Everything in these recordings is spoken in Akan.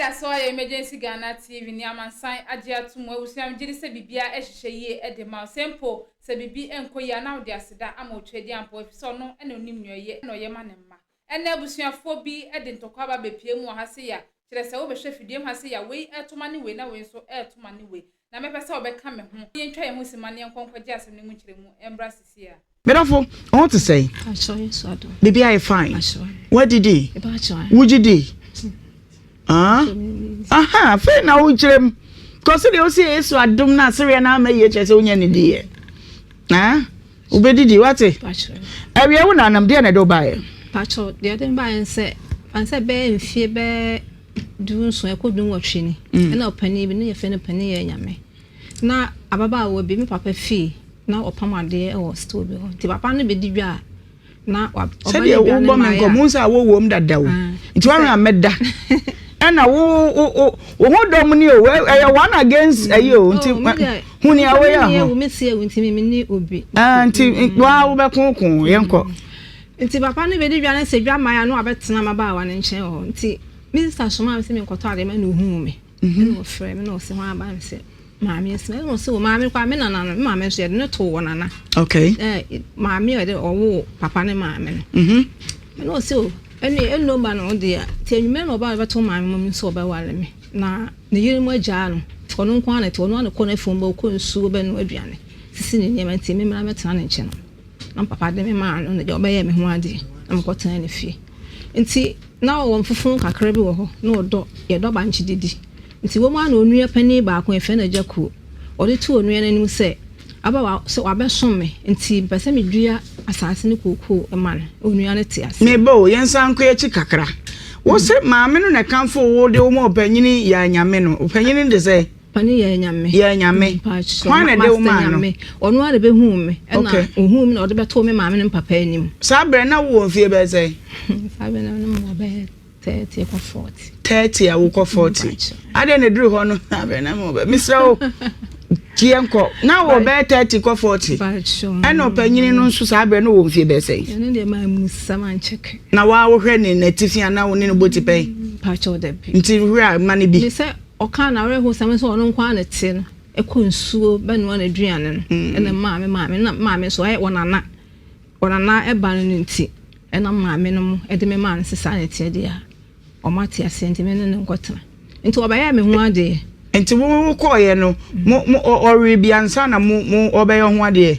Ɛda so ayɛ Emergency Ghana TV ne amansan agye ato mu. Abusua, megye di sɛ biribiara hyehyɛ yie de ma wo. Sɛ mpo sɛ biribi nkɔ yie a, na wode aseda ama Otwedeampɔw efisɛ ɔno na onim nea ɔyɛ na ɔyɛ ma ne mma. Ɛnnɛ abusuafoɔ bi de ntɔkwa aba abɛpue mu wɔ ha sei a, kyerɛ sɛ wobɛhwɛ fidua mu ha sei a, wei reto ma ne wei na wei nso reto ma ne wei. Na mɛpɛ sɛ wɔbɛka me ho na yɛntwa yɛn ho simma na yɛnkɔ nkɔgye asɛm no mu nkyerɛmu mmra seesei ara. Me dɔfo, wo ho te sɛn? Biribi ayɛ fine. Woadidi? Wogye di? Ah, aha, afei na wokyerɛ mu. Kɔ so deɛ wosi Yesu adom no asereɛ no ama yie kyerɛ sɛ wonya ne diiɛ. Ah, wobɛdidi, wate? Awia wo nanam, deɛ na ɛde wo baeɛ? Pakyɛ, deɛ ɛde me baeɛ sɛ, fan sɛ bɛyɛ mfie bɛyɛ 17 ɛkɔ 18 ni, ɛna ɔpanin bi, ne yɛfrɛ no panin yɛ nyame. Na ababaawa bi, me papa fie, na ɔpam adeɛ wɔ store bi hɔ. Nti papa no bɛdi dwa a, na ɔba Sɛdeɛ ne dwa ne wobɔ me mmaeɛ nkɔmmɔ a. wohu sɛ awɔ wom dada o Ah, nti woahwɛ a mɛda ɛna wo wo wo wo ho dɔm ni o ɛyɛ one against ɛyi o nti Oh, me deɛ, hu nea nka woyɛ me nni ho awu, me si awu nti me menni obi. Ah, nti waa wobɛkoko yɛnkɔ. Nti papa no bɛdi dwa no sɛ dwa mmaeɛ a na wabɛtena mmabaawa no nkyɛn wɔ hɔ. Nti me sista somaa me sɛ menkɔtɔ adeɛ ma na ɔhuu me. Ɛna ɔfrɛɛ me na ɔse hwan aba? Mese maame asi. Ɛna ɔse o maame koraa me nana no, me maame nso yɛde no too wɔ nana. Okay. Ɛɛ maame a yɛde ɔwoo papa ne maame no. Mhm. Ɛna ɔse o ɛne ɛnno ba no deɛ nti anwummerɛ na ɔba bɛto maame mu nso ɔbɛware me na ne yere mu agyaa no nti ɔno nko ara na ɛte ɔno ara na ɛkɔ n'afuom bɛ ɔkɔ nsuo bɛnoa aduane sisi ne nneɛma nti me mmra mɛtena ne nkyɛn. Na papa de me maa no na deɛ ɔbɛyɛɛ me ho adeɛ na mekɔtenaa ne fie. Nti na ɔwɔ mfufunu kakra bi wɔ hɔ na ɔdɔ, yɛdɔ bankye didi. Nti wɔ mu ara na onua panin baako yɛfrɛ no Agya Kuo, ɔde too onua no anim sɛ aba wa sɛ wabɛsom me nti mepɛ sɛ medua asaase ne kookoo ma no. Onua no te aseɛ. Me ba o, yɛnsan nkɔ yɛn akyi kakra. Wo se maame no na ɛkamfoo wo de wo ma ɔpanyini Yaa-Nyame no. Ɔpanyini no de sɛn? Ɔne yɛn Nyame. Yɛn Nyame. Hwan na ɛde wo maa no? Ɔno ara na ɛbɛhuu me. Ɛna ɔhuu me na ɔde bɛtoo me maame ne me papa anim. Saa berɛ na wowɔ mfeɛ bɛyɛ sɛn? Saa berɛ na mewɔ bɛyɛ 30 kɔ 40. 30 a wokɔ 40. Adɛn na ɛduru hɔ no? Saa berɛ na mewɔ bɛyɛ. Mesrɛ wo, gyeɛ nkɔ. Na wɔ bɛyɛ 30 kɔ 40. Ɛna ɔpanyini no nso saa berɛ no wɔ mfeɛ bɛyɛ sɛn? Ɛno deɛ mammusa mankyɛke. Na waa wohwɛ ne n'atifi anaa wo ne no bɔ tipɛn? Mpakyɛw dabi. Nti hwɛ a ma no bi. Ɔkaa n'awerɛhosɛm sɛ ɔno nko ara na ɛte no kɔ nsuo bɛnoa n'aduane no ɛna ɛmaa me maame na maame nso ɔyɛ ɔnana ɔnana ɛba no no nti ɛna maame no mo ɛde me maa no sɛ saa na ɛteɛ deɛ a ɔmo ate aseɛ nti me ne no nkɔtena nti ɔbɛyɛɛ me ho adeɛ. Nti wo wo kɔɔyɛ no mo mo ɔwee bi ansa na mo mo ɔbɛyɛ ho adeɛ?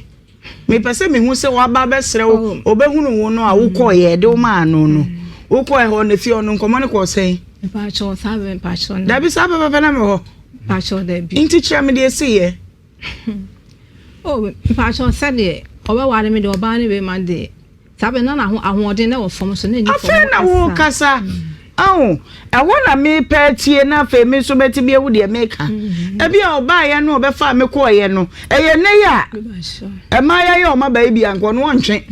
Mepɛ sɛ mehu sɛ waba abɛsrɛ wo, oh. ɔbɛhunu wo no a wokɔeɛ de wo maa no no. Mm. Wokɔɛ hɔ no fie ɔno nkɔmmɔ no kɔɔ sɛn? Mpakyɛw saa bɛ mpakyɛw no. Dabi saa pɛpɛpɛ na mewɔ hɔ. Mpakyɛw dabi. Nti kyerɛ me deɛ ɛsiiɛ. Oh, mpakyɛw sɛdeɛ ɔbɛware me deɛ ɔbaa ne wei ma deɛ. Saa bere no na n'aho ahoɔden na ɛwɔ fam so, na enni fam Afei na worekasa. Ahu, ɛhɔ na merepɛ atie na afei me nso mɛte bi ahu deɛ mereka. Ebi a ɔbaeɛ no ɔbɛfaa me kɔeɛ no, ɛyɛ nnɛ yi a mmaa yɛayɛ wɔn aba yi bi a nka ɔno ɔntwe.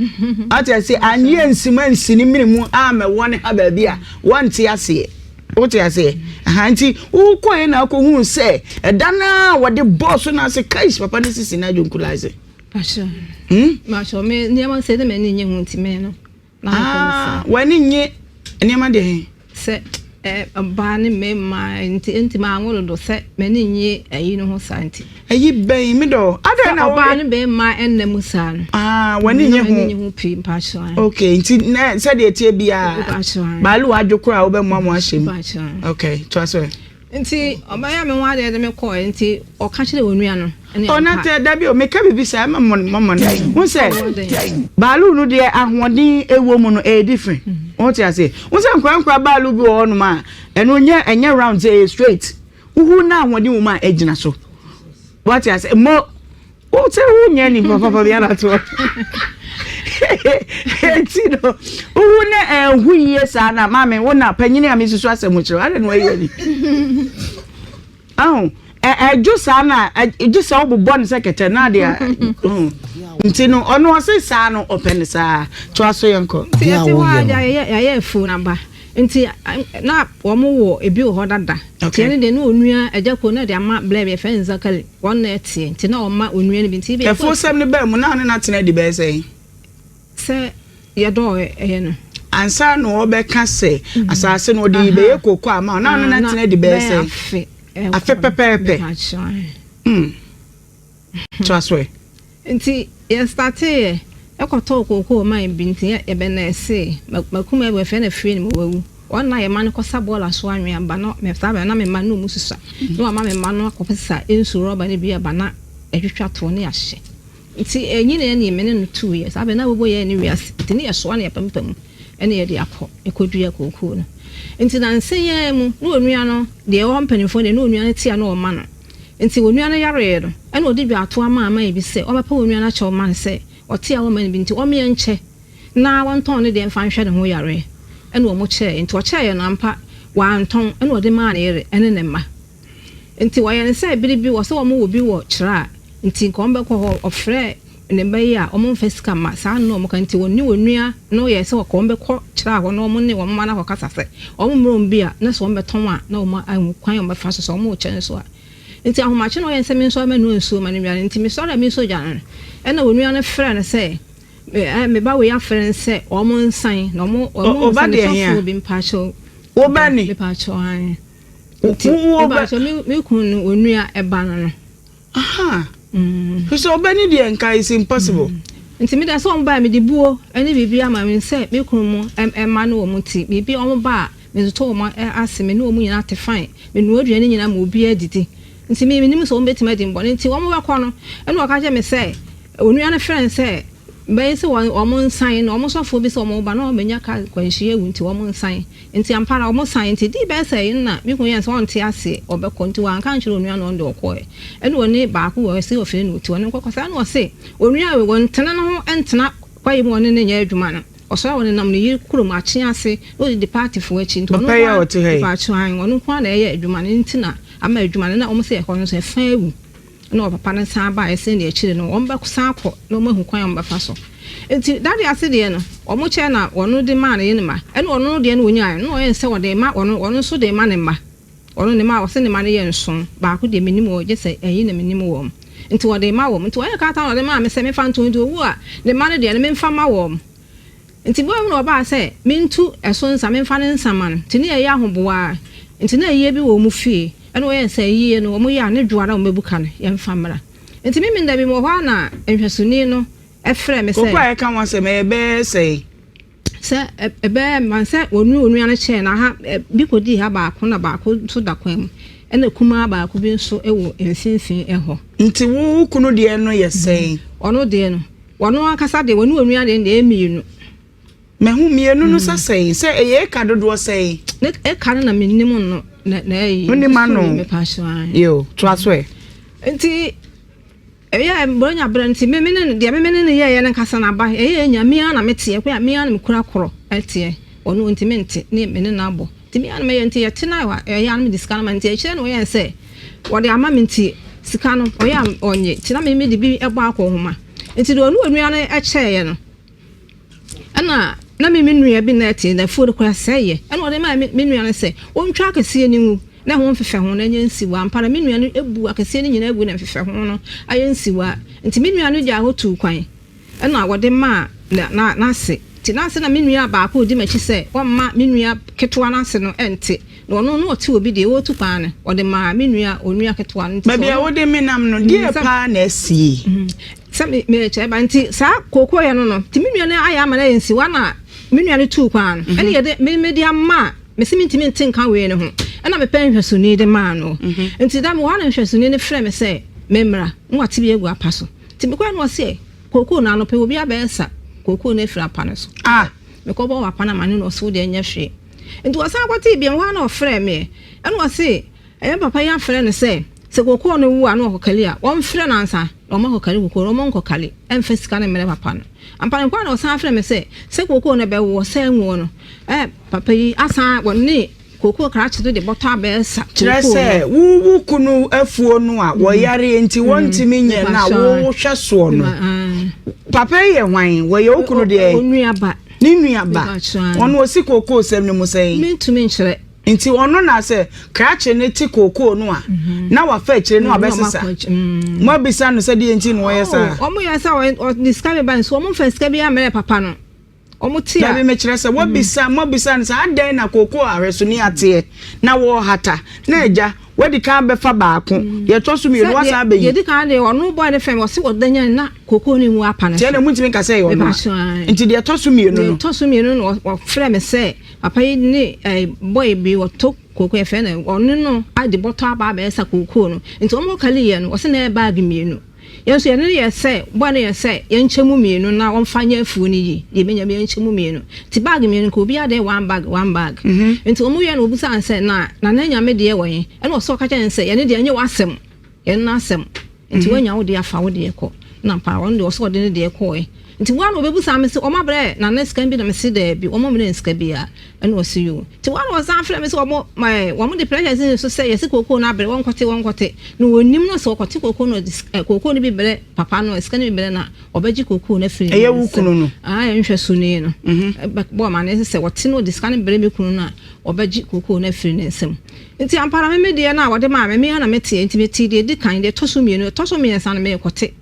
Ate aseɛ, anyɛ ansim ansi ne mene mu ammɛwɔ ne ha baabi a wɔnte aseɛ. Wote aseɛ? Aha, nti wokɔeɛ na akɔhuu sɛ ɛda no a wɔde bɔɔ so no ase kais papa no sisi no adwonkulase. Pastor. Hmm? Pastor, me nneɛma sɛ ne m'ani nye ho nti me no. Na me kɔ Ah, w'ani nye nneɛma deɛ he? Sɛ ɔbaa ne mmarima nti nti maa ngo dodo sɛ m'ani nye ayi no ho saa nti. Ayi bɛn me dɔ. Adɛn na ɔbaa ne bɛrima ɛnna mu saa no. Ah, w'ani nye ho. M'ani nye ho pii mpakyɛ. Okay, nti na sɛdeɛ ɛteɛ biara. Mpakyɛ. Baalu adwo koraa wobɛmoa mo ahyɛ mu. Mpakyɛ. Okay, toa so. Nti ɔbɛyɛɛ me ho adeɛ de me kɔɔɛ nti ɔka kyerɛɛ onua no ɛne Oh, na ampa. tɛ dabi o meka biribi saa ɛma mo mɔmɔ no ho sɛ baalu no deɛ ahoɔden ɛwɔ mu no ɛyɛ different wo te aseɛ wo sɛ nkora nkora baalu bi wɔ hɔnom a ɛno nyɛ ɛnyɛ round sɛ ɛyɛ straight wohu na ahoɔden wɔ mu a ɛgyina so wate aseɛ mo Wo sɛ wonyɛ nipa papa bi ana toɔ eti no wohu ne ɛho yie saa na maame wo na panyini a mesusu asɛm kyerɛ adɛ na wayi w'ani aho ɛdwo saa na gye sɛ wobobɔ no sɛ kɛtɛ na adeɛ nti no ɔno ɔse saa no ɔpɛ no saa toa so yɛnkɔ. Nti yɛte hɔ a yɛayɛ afuo no aba Nti na wɔn wɔ ebi wɔ hɔ dada. Nti ɛno deɛ na onua agya kuo na ɛde ama blɛ bi yɛfrɛ no Zakari wɔn na ɛteɛ nti na ɔma onua no bi nti ebi Afuosɛm no baa mu na ɔne no atena adi bɛyɛ sɛn? Sɛ yɛdɔɔ ɛyɛ no. Ansa na ɔbɛka sɛ asase no ɔde rebɛyɛ koko ama wo, na ɔno na tena adi bɛyɛ sɛn? Afe pɛpɛɛpɛ. Mm. Toa so ɛ. Nti yɛ starteeɛ kɔtɔɔ kookoo maa bi nti yɛ yɛbɛ nɛɛsee makuma awu afei na fie no mu wawu wɔn na yɛ ma no kɔsa bɔɔla so anwea ba na mɛ saa bɛ na me mma no ɔmu susua na wama me mma no akɔ sesa nsu rɔba no bi aba na yɛtwitwa toɔ ne yɛahyɛ nti ɛnyini ɛne me ne no tuiɛ saa bɛ na abobo yɛ ne wiase nti ne yɛsoa ne yɛpampa mu ɛne yɛde akɔ ɛkɔdua kookoo no nti nansa yi ara mu na onua no deɛ ɛwɔ hɔ mpanimfoɔ deɛ na onua no tea na ɔma no Enti onua no yareeɛ no, ɛnna ɔde dwaatoa maa man bi sɛ ɔmmɛpɛ onua no akyɛw mma no sɛ ɔte a wɔmma no bi nti, ɔmmea nkyɛ na wɔntɔn ne deɛ mfa nhwɛ ne ho yareɛ. Ɛnna wɔkyɛeɛ. Enti ɔkyɛeɛ no, ampa, wantɔn, ɛnna ɔde maa ne yere ne ne mma. Enti wɔyɛɛ no sɛ bere bi wɔsɛ wɔwɔ bi wɔ Kyerɛ a, nti nka wɔbɛkɔ hɔ. Ɔfrɛɛ ne mma yi a wɔmfa sika mma saa no na wɔka nti wɔne onua no yɛɛ sɛ wɔkɔ wɔbɛkɔ Kyerɛ hɔ na wɔne wɔn mma no akɔkasa sɛ wɔmmrɛ wɔn bi a na sɛ wɔbɛtɔn a na wɔahu kwan a wɔbɛfa so sɛ wɔrekyɛ nso a. Nti ahomakye na ɔyɛ sɛ mensɔre mɛnoa nsuo ma no nnuane nti mesɔre a mesɔ gya no ɛna onua no frɛ no sɛ me ba wei afrɛ no sɛ wɔn nsan na wɔn wɔn nsa ne sɔfoɔ bi mpaakyɛw wo ba ni mepaakyɛw ae nti mepaakyɛw me me kunu no onua ɛba no no. Aha. Mm. Sɛ ɔbɛ ni deɛ nka it's impossible. Mm. Nti me deɛ sɛ wɔn ba a mede buo ne biribi ama me sɛ me kunu mu ɛma no wɔn ti biribi wɔn ba a metoto wɔn ase me ne wɔn nyinaa te fine menoa aduane nyinaa ma obiara didi nti me menim sɛ wɔn bɛtumi adi me bɔne nti wɔn bɛkɔ no ɛna ɔka kyerɛ me sɛ onua no frɛ no sɛ bɛyɛ sɛ wɔn wɔn nsan na wɔn sɔfoɔ bi sɛ wɔn ba na wɔn bɛnya ka kwanhyia awu nti wɔn nsan nti ampa ara wɔn san nti dii bɛyɛ sɛ ɛyi no na me kunu yɛ no sɛ ɔnte aseɛ ɔbɛkɔ nti wanka ankyerɛ onua no ɔno deɛ ɔkɔɛ ɛna ɔne baako wɔ ɛsɛ ɔfiri na ɔti ɔne nkɔkɔ saa ɛna ɔse onua wei wɔntena ne ho ntena kwaeɛ mu ɔne ne nyɛ adwuma no Ɔsɔre a ɔnenam ne yere kurom akye ase na ɔdidi partyfoɔ akyi nti ɔno Papa yi nko a ara ɔte ha yi. mpakyɛw ae ɔno nko ara na ɛyɛ adwuma no nti na ama adwuma no na wɔn sɛ ɛhɔ no nso ɛfa awu na ɔpapa no san baeɛ sɛdeɛ akyire no wɔn bɛ san akɔ na wɔn ahu kwan a wɔn bɛfa so nti dade ase deɛ no wɔn kyɛ na ɔno de maa ne yere mma ɛna ɔno deɛ no ɔnyaeɛ no na ɔyɛ no sɛ ɔde ma ɔno ɔno nso de ma ne mma. Ɔno ne mma a ɔse ne mma no yɛ nson, baako deɛ mennim wɔn gye sɛ ayi na menim wɔn. Nti ɔde rema wɔn. Nti ɔyɛɛ krataa na ɔde maa me sɛ memfa nto nti ɔwu a ne mma no deɛ no memfa mma wɔn. Nti berɛ bi na ɔbaa sɛ mentu ɛso nsa memfa ne nsa mma no. Nti ne yɛyɛ ahoboa ara. Nti na ayie bi wɔ wɔn fie. Ɛna ɔyɛɛ sɛ ayie no wɔn yɛ a ne dwoa na wɔbɛbu ka no yɛmfa mmra. Nti me menda bi mewɔ hɔ ara na nhwɛsoni no frɛɛ me sɛ. Koko a yɛka ho asɛm ɛyɛ bɛyɛ sɛn? Sɛ ɛbɛyɛ ma sɛ wɔne onua no kyɛɛ no aha bi kɔdii ha baako na baako nso da kwan mu ɛna kumaa baako bi nso wɔ mfimfini hɔ. Nti wo wo kunu deɛ no yɛ sɛn? Ɔno deɛ no, ɔno ankasa deɛ wɔne onua deɛ no deɛ ɛyɛ mmienu. Mahu mmienu no sɛ sɛn? Sɛ ɛyɛ eka dodoɔ sɛn? Ne eka no na mennim no na na ɛyi. Wonim ano? Yo, toa so ɛ. Nti Ɛyɛ Buronya berɛ nti me me ne no deɛ me me ne no yɛeɛ no nkasa no aba ɛyɛ nya me ara na meteɛ kɔ a me ara na mekura korɔ ɛteɛ ɔno ɔntumi nte ne me ne no abɔ nti me ara na mɛyɛ nti yɛte na ɛyɛ ara na mede sika no ma nti akyire na ɔyɛɛ sɛ wɔde ama me nti sika no ɔyɛ a ɔnye nti na me mede bi bɔ akɔ nhoma nti deɛ ɔne onua no kyɛeɛ no Ɛna na me me nua bi na ɛte na afuo no koraa sɛeɛ. Ɛna ɔde maa me nua no sɛ ɔntwa akɛseɛ no ngu na ɛho mfefɛ ho no nyɛ nsiwa. Ampa ara me nua no buu akɛseɛ no nyinaa gui na mfefɛ ho no ayɛ nsiwa. Nti me nua no gyaa hɔ tuu kwan ɛna ɔde maa na n'ase. Nti n'ase na me nua baako redi m'akyi sɛ ɔmma me nua ketewa no ase no nte. Na ɔno na ɔte obi deɛ ɔretu kwan no ɔde maa me nua onua ketewa no. Nti sɛ Baabi a ɔno wode me nam no, deɛ paa na asie? Sɛ me mekyerɛ ba nti saa kookoo yɛ no no nti me nua no ayɛ ama no ayɛ nsiwa na me nua no tuu kwan no ɛna yɛde me mede ama a mese mentumi nte nka wei no ho ɛna mepɛ nhwɛsoni de maa no nti da mewɔ hɔ na nhwɛsoni no frɛ me sɛ memmra na wate bi agu apa so nti mekɔɛ no ɔse kookoo no anɔpɛ obi abɛsa kookoo no afiri apa no so ah mekɔbɔ wɔ apa no ama no na ɔse wo deɛ nyɛ hwee nti ɔsan kɔtee biam hɔ a na ɔfrɛ me ɛna ɔse Ɛyɛ papa yi afrɛ no sɛ, sɛ kokoo no wu a na ɔkɔkali a, wɔmfrɛ no ansa na wɔakɔkali kokoo no, wɔnkɔkali mfa sika no mmrɛ papa no. Ampa no koraa na ɔsan frɛ me sɛ, sɛ kokoo no bɛwoɔ sɛ ɛnwoɔ no, ɛ papa yi asan wɔne kokoo krakye no de bɔtɔ abɛsa Kyerɛ kokoo sɛ, no. wo wo kunu afuo no a wɔyareɛ nti wɔntumi nyɛ no a wohwɛ soɔ no, papa yi yɛ hwan? Wɔyɛ wo kunu deɛ? Onuaba. Ne nuaba. Ɔno ɔsi kokoo sɛm no mu sɛn? Mentumi nkyerɛ. Nti ɔno na sɛ krakye no te kookoo no a, na wafa akyire na wabɛsesa. Moabisa no sɛ deɛ nti na ɔyɛ saa? Wɔn yɛ sɛ ɔde sika bɛba nso wɔn mfa sika biara mmerɛ papa no. Wɔn te a. Dabi mekyerɛ sɛ wɔbisa moabisa no sɛ adɛn na kookoo ahwɛsoni ateɛ na wɔrehata na agya wadi kan abɛfa baako deɛ ɛtɔ so mmienu wasan abɛyi. Deɛ ɛdi kan deɛ ɔno bɔɔ ne fɛn ɔse ɔda nyan na kookoo no ngu apa no so. Tiɛ na muntumi nka sɛ ɛyɛ ɔno a nti deɛ ɛtɔ so mmienu no. Deɛ ɛtɔ so mmienu no ɔfrɛ me sɛ papa yi ne bɔy bi wɔtɔ kookoo yɛfrɛ no ɔno no ade bɔtɔ aba abɛsa kookoo no nti wɔn kɔkali yɛ no ɔse na ɛyɛ baage mmienu. Yɛn nso yɛne no yɛɛ sɛ, bɔe no yɛ sɛ yɛnkyɛ mu mmienu na wɔmfa nyɛ afuo no yie, deɛ yɛbɛnya biara yɛnkyɛ mu mmienu. Nti bag mmienu nka obiara deɛ one bag, one bag. Nti wɔn wieɛ no wɔbisaa no sɛ, na Nana Nyame deɛ wɔ he? Ɛna ɔsɛ ɔka kyerɛɛ no sɛ, yɛne deɛ ɛnyɛ w'asɛm, yɛne no asɛm. Nti woanya wo deɛ a fa wo deɛ kɔ. Ɛna ampa ara ɔno deɛ ɔsɛ ɔde ne deɛ kɔɔɛ. Nti woa na wɔbɛbisaa me sɛ wɔn abrɛ Nana sika bi na mese daabi, wɔn mmrɛɛ no sika biara. Ɛna ɔse yoo. Nti hɔ a na ɔsan frɛ me sɛ wɔn ɛɛ wɔn de pressure si ne so sɛ yɛse kookoo no abere wɔnkɔte wɔnkɔte. Na wɔnim no sɛ ɔkɔte kookoo no ɔde sika kookoo no bi brɛ papa no sika no bi brɛ no a ɔbɛgye kookoo no afiri ne Ɛyɛ wo nsam. kunu no? Ae nhwɛsoni no bɛbɔɔ amanneɛ sɛ sɛ ɔte na ɔde sika no brɛ me kunu no a ɔbɛgye kookoo no afiri ne nsam. Nti ampa ara me me deɛ no a wɔde maa me me ara na meteɛ nti metee deɛ ɛdi kan deɛ ɛtɔ so mmienu ɛtɔ so mmiɛnsa no merekɔte.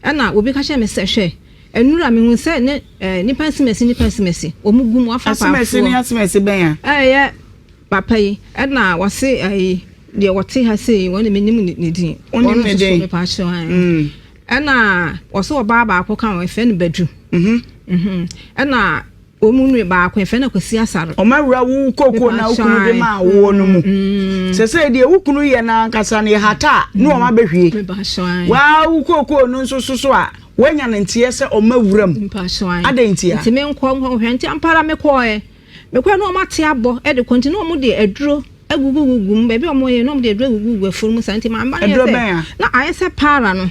Ɛna obi ka kyerɛɛ me sɛ hwɛ Nnura, mehu sɛ ne eh, nipa asimasi nipa asimasi, wɔn gu mu afa Asimasi paafoɔ. ne asimasi bɛn a? Ɛyɛ papa yi, ɛna wɔse ɛyi deɛ wɔte ha sei, wɔn de menim ne ne din. Wonim Wɔn ne nso so din? mepa akyerɛ wɔn. Mm. Ɛna wɔse ɔbaa baako ka ho, yɛfrɛ no Badu. Mhm. Mhm. Ɛna Wɔn mu nue baako, yɛfrɛ no Kwasi Asare. Wɔawura wo kookoo na wo kunu de maa woɔ no mu. Sɛsɛi deɛ wo kunu yɛ no ankasa no yɛhata a ne wɔn abɛhwie. Waa wo kookoo no nso so so a woanya no nteɛ sɛ wɔawura mu. Adɛn ntia? Nti menkɔ nkɔhwɛ nti ampa ara mekɔɔɛ. Mekɔɛ na wɔn ate abɔ de kɔ nti na wɔn de aduro agugugugu mu baabi a wɔyɛ na wɔn de aduro agugugugu afuo no mu saa nti maame ba no yɛ sɛ na ayɛ sɛ paara no.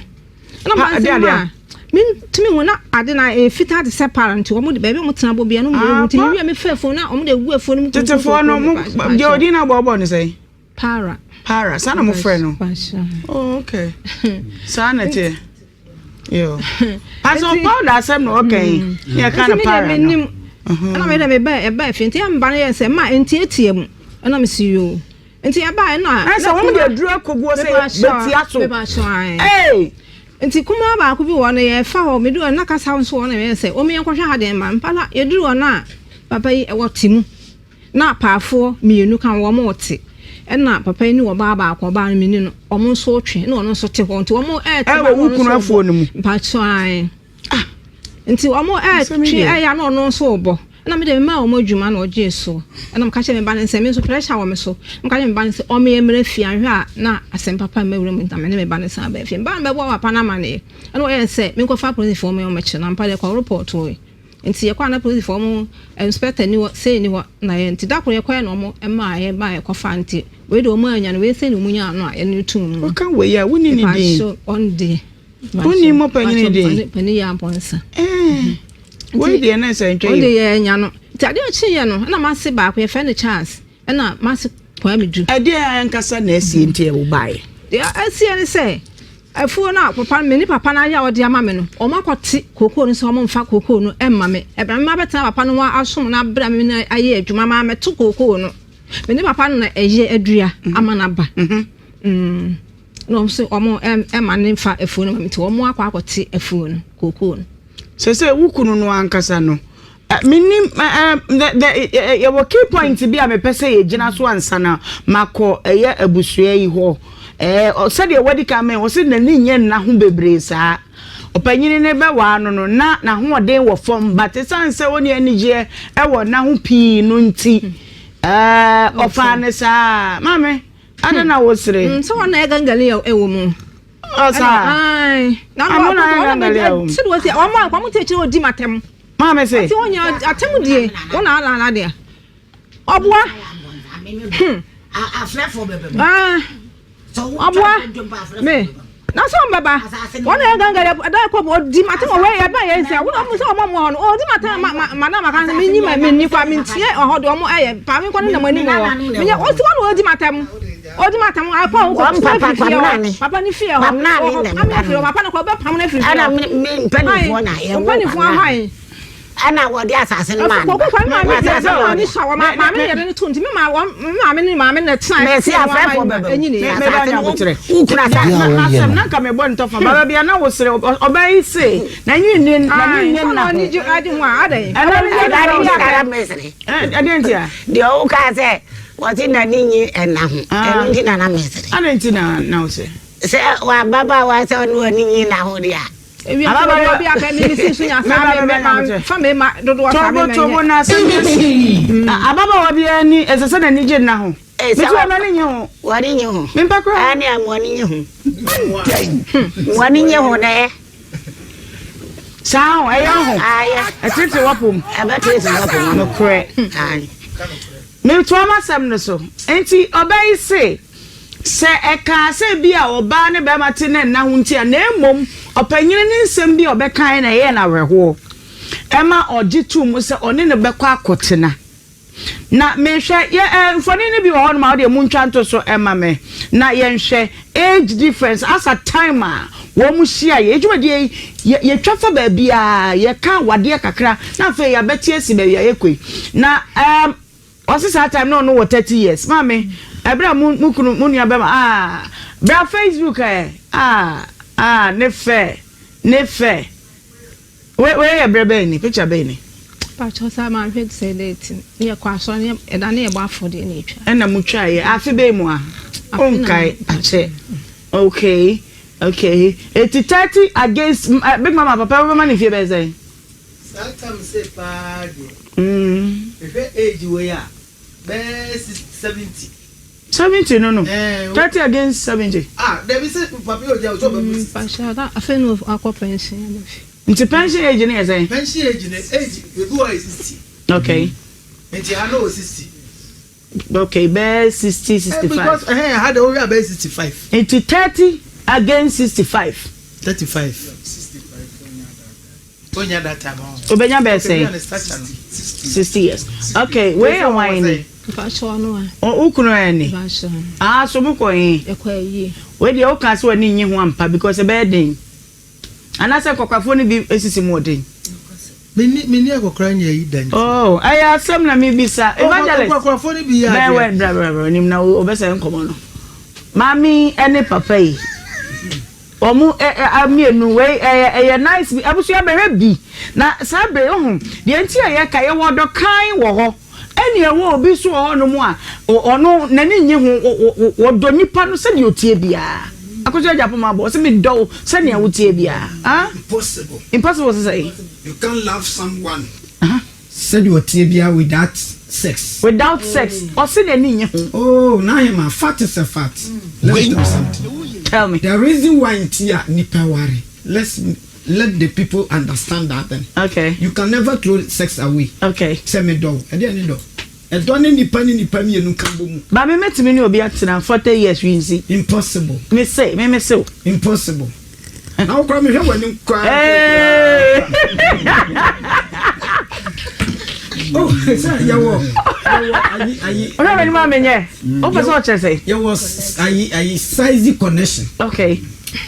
Ɛna Pa, ɔbaa ɛde sɛ adeɛ ma a. mentumi hu na ade na ɛyɛ fitaa te sɛ para nti wɔn de baabi a wɔn tena bɔ bia no wɔn de Ah, agu nti pa. mewie mefɛ fon na wɔn de agu afuo no mu Tetefoɔ no, mo, deɛ ɔdin no abɔɔbɔ no sɛn? Para. Para, saa na mofrɛ no? Oh, okay. Saa na ɛteɛ. Yo. Pastor powder asɛm na ɔka yi. Ne yɛka no para no. Ɛna mede meba ɛba afie nti ɛmba no yɛ sɛ ma ntiatia mu ɛna mesi yoo. Nti ɛbaeɛ no a. Na sɛ wɔn de aduro akɔguo sɛ bɛtia so. Ee. Nti kumaa baako bi wɔ hɔ no yɛfa hɔ medu hɔ na kasa nso wɔ hɔ na yɛyɛ sɛ wɔn yɛnkɔhwɛ ha deɛ mma mpa na yɛduru hɔ no a papa yi ɛwɔ te mu na apaafoɔ mmienu ka wɔn rete ɛna papa yi ne ɔbaa baako ɔbaa no mini no wɔn nso retwe na ɔno nso te hɔ nti wɔn ɛɛte ɛwɔ wo kunu afuo no mu mpakyɛw ae Ah! Nti wɔn ɛɛtwe ɛyɛ a na ɔno nso rebɔ. Ɛna me deɛ memaa wɔn adwuma na ɔgyee so. Ɛna meka kyerɛɛ me ba no sɛ me nso pressure wɔ me so. Meka kyerɛɛ me ba no sɛ ɔmmea mmra fie anhwɛ a na asɛm papa mma wura mu nti na me ne me ba no san baa fie. Me ba no bɛbɔɔ papa no amaneɛ. Ɛna ɔyɛɛ sɛ menkɔfa apolisifoɔ mmea wɔmmɛkyere no. Ampa deɛ yɛkɔ repɔɔtoe. Nti yɛkɔ a na apolisifoɔ wɔn inspector nni hɔ, sei nni hɔ na yɛ nti da koro yɛkɔɛ na wɔn maa yɛbaeɛ kɔfaa no nti wei deɛ wɔn annya no wei sei na wɔn nyaa no a yɛne no too mu. Woka wei a wonni ne din? Mepakyɛw ɔno deɛ. Wonni mo panyin din? Panin yɛ abɔnsa. Eh, wei deɛ na ɛsɛ ntwa yi. Wei deɛ yɛ nya no. Nti adeɛ ɔkye yɛ no, ɛna m'ase baako yɛfrɛ no Charles, ɛna m'ase Kwame Du. Ɛdeɛ ankasa na ɛsie nti ɛwo baeɛ? Deɛ ɛsie ne sɛ, afuo no a papa me ne papa no ayɛ a ɔde ama me no, wɔn akɔte kookoo no sɛ wɔn mfa kookoo no mma me. Ɛbɛn me ma bɛtena papa no ho asom no abrɛ me na ayɛ adwuma ma mɛto kookoo no. Me ne papa no na ɛyɛ adua ama no aba. Mm. Na wɔn nso wɔn ɛma ne nfa afuo no ma mi nti wɔn akɔ akɔte afuo no kookoo no. Sese wo kunu no ankasa no menim yɛwɔ key point bi a mepɛ sɛ yɛgyina so ansa na makɔ ɛyɛ abusua yi hɔ sɛdeɛ wadi kan mɛ wɔ sɛ n'ani nyɛ nna ho bebree saa ɔpanyini ne bɛwaa no no na n'ahoɔden wɔ fam but ɛsiane sɛ ɔne anigyeɛ ɛwɔ nna ho pii no nti ɔfaa ne saa maame Adɛn na wosere? Mm, sɛ wɔn na ɛyɛ gangali ɛwɔ mu. Ɔsa. Na wɔn na ɛyɛ gangali ɛwɔ mu. Sɛ wɔn ti wɔn a wɔn ti akyire wɔdi ma tɛm. Maame se. Ɔti wɔn nyɛ atɛm die wɔn na ala ala deɛ. Ɔboa. Hmm. Afrɛfo bɛbɛ mu. Ah. Ɔboa. Me. Na sɛ wɔn bɛba wɔn na yɛ ganga yɛ ɛda kɔ ɔdi ma tɛm ɔwɔ yɛ ba yɛ nsia wɔn ɔmo sɛ ɔmo ɔmo hɔ no ɔdi ma tɛm ma ma ma na ma kan sɛ mi nyi ma mi nyi kwa mi ntie ɔhɔ de ɔmo ɛyɛ pa mi nkɔ ne nam anim wɔ mi nyɛ ɔsi wɔn na ɔdi ma tɛm ɔdi ma tɛm akɔ ɔmo kɔ tena firi fie hɔ papa ne fie hɔ ɔkɔ pam ne firi hɔ papa ne kɔ ɔbɛ pam ne firi fie hɔ mpanyinfoɔ ahwan. Ɛna wɔde asase no maa no ba. Kɔkɔ maame deɛ sɛ wɔn ani sɔ wɔn maame ne yɛde no to nti me maa wɔn me maame ne maame na tena Mɛsi afɛfo bɛbɛ mu. Enyini. Asase no wokura asase. Asɛm na nka mebɔ ne tɔfa baba bia na wosere ɔbaa yi se na nyi nni na nyi nni nna ho. Ɛna ɔni adi ho a adɛn. Ɛna ne Ɛna ne kara mesere. Ɛdeɛ nti a. Deɛ wokaa sɛ wɔte n'ani nyi ɛna ho. Ɛno nti na na mesere. Adɛn nti na na wosere. Sɛ wababaawa sɛ ɔne w'ani nyi na ho deɛ a. Ewiase obi a bɛ mi si so nya saa me ma fa me ma dodoɔ saa me ma nyɛ. Tobo tobo na asɛm bi asi. Ababaawa bi ani ɛsɛ sɛ n'ani gye nna ho. Metu wɔn ani nye ho. Wɔn nye ho. Mempɛ koraa. Ɛne a wɔn nye ho. Wɔn nye ho na ɛ. Saa ho ɛyɛ ho. Ɛtete wɔpom. Ɛbɛtete wɔpom. Nokorɛ. Metoa m'asɛm no so. Enti ɔbaa yi se, Sɛ ɛkaa sɛ ebia ɔbaa ne barima te na nna ho nti a, na mmom ɔpanyin no nsɛm bi a ɔbɛkae na ɛyɛɛ no awerɛhoɔ. Ɛma ɔgye too mu sɛ ɔne no bɛkɔ akɔtena. Na mehwɛ, yɛ ɛ, mfoni no bi wɔ hɔnom a wodeɛ montwa nto so mma me na yɛnhwɛ age difference asa time a wɔn hyiaeɛ. Yɛ dwumadie yi, yɛ, yɛtwa fa baabiara, yɛka awadeɛ kakra na afei yɛabɛte asi baabi a yɛkɔ yi. Na ɛɛm, ɔse saa time na ɔno wɔ 30 years. Maame, ɛberɛ a mo, mo kunu, mo nua bɛma, ah, bra Facebook ɛ, ah, ah, ne fɛ, ne fɛ. Wei wei yɛ berɛ bɛn ni? Picture bɛn ni? Pakyɛw saa maa nhwɛ sɛ date ne yɛ kɔ asɔre ne ɛda ne yɛ bɔ afɔdeɛ ne yɛtwa. Ɛna mo twa yɛ afe bɛn mu a? Onkae akyɛ. Okay okay eti 30 against eh, big mama papa wobɛma ne fie bɛyɛ sɛn? Saa tam sei paa deɛ mehwɛ age wei a bɛyɛ 70. 70 no no 30 against 70. Ah dabi sɛ papa yi ogya sɛ ɔbɛbu 60. Mpakyɛw na afei na wakɔ pension aba fie. Nti pension age no yɛ sɛn? Pension age no age ebi wɔ yɛ 60. Okay. Nti ha no wɔ 60. Okay bɛyɛ 60 65. Because ɛhɛn ha de wohwɛ a bɛyɛ 65. Nti 30 against 65. 35. Obenya bɛyɛ sɛn? 60 years. Okay, wei yɛ wan ni? Wo kunu ɛ ni? Ah, so mo kɔ he? Wei deɛ woka sɛ w'ani nnye ho ampa because ɛbɛyɛ den. Anaasɛ nkɔkwafoɔ no bi sisi mu ɔden. Menni akɔkora nyɛ yi da nti. Oh, ɛyɛ asɛm na mebisa. Oh, Evangelist. Nkɔkɔrafoɔ no bi yɛ adeɛ. Bɛn wɛ bra bra bra nim na wɔbɛsɛ nkɔmɔ no. Maame ne papa yi. Wɔn ɛ ɛ mmienu wei ɛyɛ ɛyɛ nice bi abusua bɛhwɛ bi na saa bere ohu deɛ nti a yɛka yɛwɔ ɔdɔ kann wɔ hɔ ɛne ɛwɔ obi nso wɔ hɔ nom a ɔno n'ani nye ho wɔdɔ nipa no sɛdeɛ otie biara akosua agya poma abɔ ɔsɛ medɔ wo sɛnea wotie biara ah impossible impossible sɛ sɛ you can't love someone uh -huh. Sɛdeɛ ɔteɛ biara without sex. Without sex ɔse n'ani nnye ho. Oh Nahema fact is a fact let me tell you something Tell me. The reason why nti a nipa ware let's let the people understand that thing Okay. You can never throw sex away Okay. Sɛ me dɔ wo ɛdeɛ ne dɔ ɛdɔ ne nipa ne nipa mienu ka bɔ mu. Ba me mɛtumi ne obi atena 40 years hwee nsi. Impossible. Me se me me se wo. Impossible. Na wo koraa mehwɛ w'anim koraa. Oh, sɛ yɛwɔ yɛwɔ ayi ayi. Wohwɛ m'anim a menyɛ. Wopɛ sɛ ɔkyerɛ sɛ? Yɛwɔ ayi ayi size connection. Okay.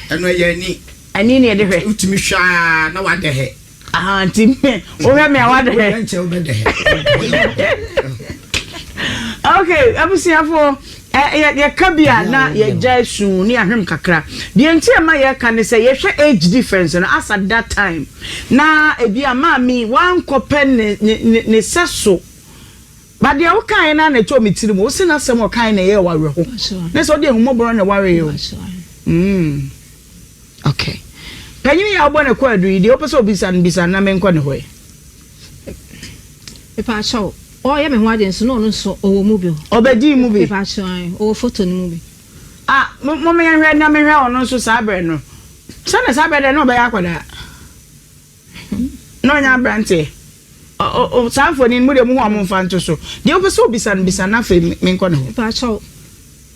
Ɛno ɛyɛ ani. Ani ne yɛde hwɛ. Wotumi hwɛ a na wadɛ hɛ. Aha nti me wohwɛ me a wadɛ hɛ. Nkyɛ wobɛdɛ hɛ. Okay, abusuafo yɛka bi a na yɛgya esu ne ahwem kakra. Deɛ nti ɛma yɛka ne sɛ yɛhwɛ age difference no as at that time na ebi a maame wankɔpɛ ne ne ne sɛ so. Ba deɛ wokaeɛ no ara na ɛtɔɔ me tirim. Wose n'asɛm a ɔkaeɛ na ɛyɛɛ wo awerɛho. Ne sɛ wode ahummɔborɔ na ɛwareeɛ o. Mm. Okay. Panyin yi a wobɔ ne kwaadu yi, deɛ wopɛ sɛ obisa no, bisa no na menkɔ ne hɔ ɛ. Mepaakyɛw, ɔreyɛ me ho ade nso na ɔno nso ɔwɔ mu bi o. Ɔbɛdii mu bi? Mepaakyɛw, ae, ɔwɔ foto no mu bi. Ah, mo, mo yɛnhwɛ na mehwɛ ɔno nso saa berɛ no. Sɛdeɛ saa berɛ deɛ na ɔbɛyɛ akwadaa. Na ɔnyɛ aberanteɛ. Ɔ, ɔ, ɔ, saa mfonin no, mo deɛ mohu a momfa nto so. Deɛ wopɛ sɛ obisa no, bisa no na afei menkɔ ne hɔ. Mepaakyɛw,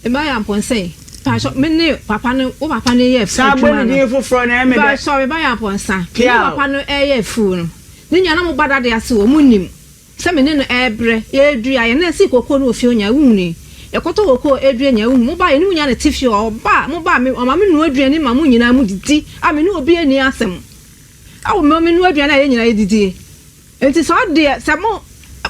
meba yɛ ampɔnsɛn. Mepaakyɛw, me ne papa no, wo papa no yɛ Saa adwuma bɔ no. ne din foforɔ na ɛyɛ me dɛ. Mepaakyɛw, meba yɛ ampɔnsa. Me ne Piaw. papa no reyɛ afuw no, ne nua na mo ba dade ase wɔ, monim. Sɛ me ne no ɛɛbrɛ, yɛɛdua, yɛn nan sii kokoo no wɔ fie onya wohunui. Yɛkɔtɔ kokoo ɛɛdua nya wohu. Mo ba yɛne mo nyinaa na ɛte fie hɔ, ɔba a, mo ba a, me, ɔma me noa aduane ma mo nyinaa mo didi a me ne obi nni asɛm. Ao, me, me noa aduane a yɛn nyinaa yɛdidie. Enti sɛ ɔdeɛ, sɛ mo,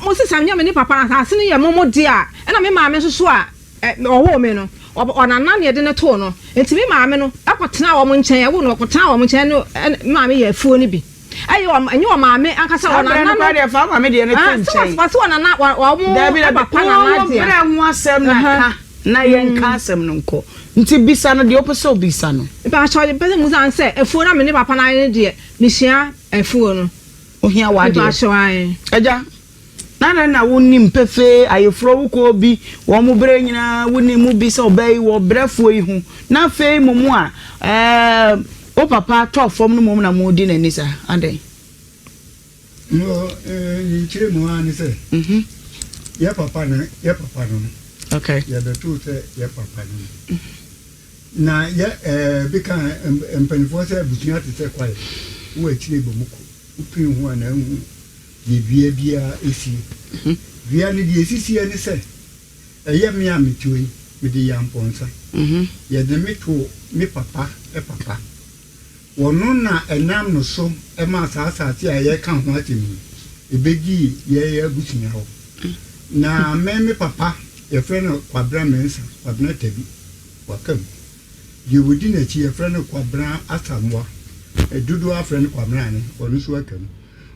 mo se sɛ nyɛ me ne papa no asase no yɛ mo mo dea a, ɛna me maame nso so a ɛ, ɔwoo me no, ɔ, ɔnana na yɛde no too no. Enti me maame no kɔtenaa wɔn nkyɛn, ɛwoo no, ɔkɔtenaa wɔn nkyɛn, ɛne, ɛne, me maame yɛɛ afuo no bi. Ɛyɛ ɔm, ɛnyɛ ɔmaame ankasa, Saa berɛ ɔnana no no. koraa deɛ, fa wo maame deɛ no to Ɛɛ, sɛ nkyɛn. wɔs, wɔse ɔnana, wɔ, wɔn Dabi, dabi, papa wo, nana wo dea. berɛ ho asɛm na Ɛhã. ka, na yɛnka asɛm no nkɔ. Nti bisa no deɛ wopɛ sɛ wobisa no. Mepakyɛw, deɛ mepɛ sɛ mebisa ne sɛ, afuo no a me ne papa no ayɛ no deɛ, mesua afuo no. Ohia w'adeɛ. Mepakyɛw, ae. Agya, na adɛn na wonim pefee ayeforɔ wokɔ bi wɔn berɛ nyinaa wonim mu bi sɛ ɔbaa yi wɔ brɛfoɔ yi ho na afei mmom a ɛɛ wo papa tɔɔ fam no mmom na moredi n'ani saa adɛn? No, ne nkyerɛmu ara ne sɛ yɛ papa no yɛ papa no no okay. Yɛbɛtoo sɛ yɛ papa no no na yɛ ɛɛ bi ka mpanimfoɔ sɛ abusua te sɛ kwaeɛ wɔ akyire bɔ mu kɔ wopin ho a na ahu deɛ dua biara sie. Dua no deɛ ɛsisiɛ ne sɛ, ɛyɛ me a mete hɔ yi, mede yɛ ampɔnsa. Yɛde me too me papa papa. Ɔno na ɛnam no so maa saa asase a yɛreka ho asɛm yi, ɛbɛdii yɛn abusua hɔ. Na me me papa, yɛfrɛ no Kwabena Mensah, Kwabena Tabi, waka mu. Deɛ ɔdi n'akyi, yɛfrɛ no Kwabena Asamoah, dodoɔ ara frɛ no Kwabena Ane, ɔno nso aka mu.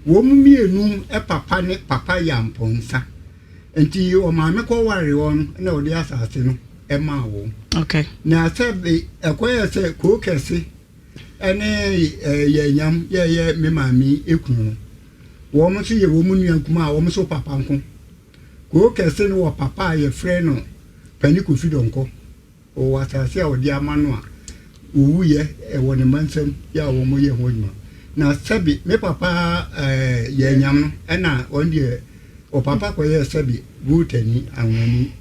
Wɔn mmienu papa ne Papa Yampɔnsa. Nti ɔmaame kɔwaree wɔn no na ɔde asase no maa wɔn. Okay. Na sɛ ɛkɔyɛ sɛ koo kɛse ne Yɛnyam yɛyɛ me maame ekunu no, wɔn nso yɛ wɔn nua nkumaa a wɔn nso papa nko. Koo kɛse no wɔ papa a yɛfrɛ no Pani Kofi Dɔnkɔ. Ɔwɔ asase a ɔde ama no a ɔwuiɛ, ɛwɔ ne mma nsam yɛ a wɔyɛ ho adwuma. Na sɛbe me papa ɛɛ yɛ anyam no, ɛna ɔno deɛ ɔpapa kɔyɛɛ sɛbe Voltani, Anwani.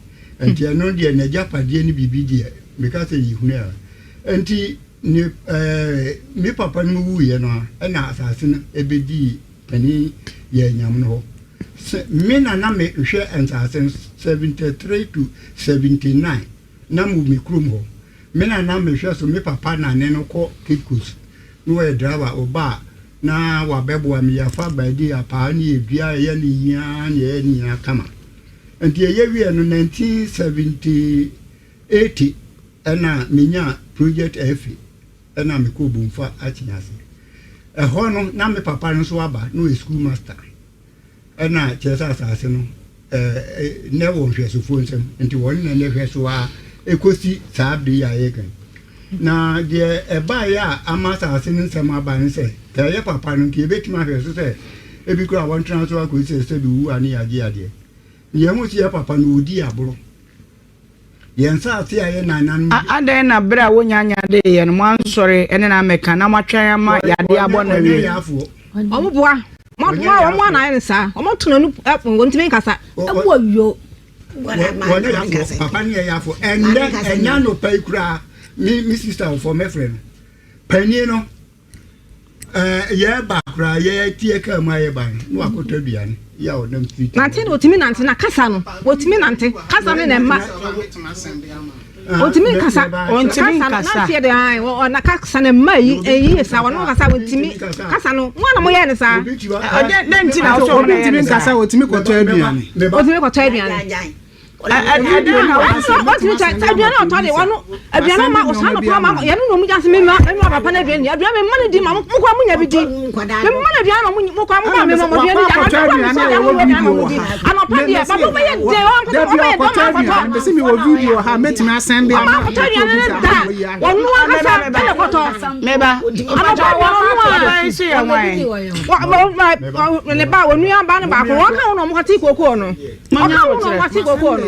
Nti ɛno deɛ n'agyapadeɛ ne biribi deɛ meka sɛ yɛhunu a. Nti ne ɛɛ me papa no wuiɛ no a, ɛna asase no ɛbɛdii panin yɛ anyam no hɔ. Sɛ me na na mehwɛ nsase no 73 to 79 na mewɔ me kurom hɔ. Me na na mehwɛ so, me papa na ne no kɔ Cape Coast na ɔyɛ driver, ɔba a na wabɛboa me, yɛafa baabi apaa ne yɛdua, yɛyɛ ne nyinaa na yɛyɛ ne nyinaa kama. Nti yɛyɛ wieɛ no 1970 ɛna menyaa project afi ɛna mekɔɔ Bomfa Akyease. Ɛhɔ no na me papa no nso aba na ɔyɛ school master. Ɛna kyerɛ sɛ asase no nnɛ wɔ nhwɛsofoɔ nsam nti wɔn na nnɛ hwɛ so ara ɛkɔsi saa bere yi a yɛreka yi. Na deɛ ɛbaeɛ a ama asase no nsɛm aba ne sɛ, sɛ ɛyɛ papa no nti yɛbɛtumi ahwɛ so sɛ ebi koraa wɔntena so akɔsi sɛ sɛbi wu a ne yɛagye adeɛ. Na yɛhu sɛ yɛ papa no ɔdii aborɔ. Yɛn nsase a yɛn nananom. Adɛn na bere a wonnya nyadeeɛ no, moansɔre ne no ammɛka, na moatwɛn ama yadeɛ abɔ no awie? Ɔnyɛ yaafoɔ. Wɔn boa. Mo boa wɔn a na ayɛ no saa. Wɔn ato n'anu wɔntumi nkasa. Ɛwɔ yo. Wɔnyɛ yaafoɔ. Papa no yɛ yaafoɔ. Ɛnnɛ ɛnnɛ anɔpa yi koraa me me sista ɔfɔ mɛfrɛ no. Panin no. Ɛɛ yɛreba koraa yɛteɛ kaa mu a yɛba no na wakɔtɔ aduane yɛ a ɔnam street. Nante na otumi nante na kasa no otumi nante kasa no na ɛma otumi nkasa Ontumi kasa no nkasa. nanteɛ de ae ɔna kasa no ɛma yi ɛyi yɛ saa ɔno kasa otumi kasa no mo na mo yɛ ne saa Dɛn dɛn nti na wosɛ ɔmo Obi na ɛyɛ ntumi ne saa? nkasa otumi kɔtɔ aduane. otumi kɔtɔ aduane. Ɔtumi kyɛ sɛ aduane a ɔtɔ de ɔno aduane ma ɔsan no kora ma yɛne na ɔmu gya se mema ɛnu papa no aduane aduane mema no di ma mo kora mo nya bi di mema no aduane ma mo kora mo kora mema mo aduane di anɔpa kora mesɔ deɛ mo aduane ma mo di anɔpa deɛ papa ɔbɛyɛ de ɔnkɔtɔ ɔbɛyɛ dɔm akɔtɔ Mesi mi wɔ video ha mɛtumi asɛn de ama akɔtɔ aduane no da ɔno ankasa ɛna kɔtɔ Meba. anɔpa aduane ɔno Ɔba yi nso yɛ hwan? a ne ba onua ba no baako wɔn ka ho na ɔmo kɔte kookoo no. Manya Ɔka ho na aboterɛ. ɔmo ate kookoo no.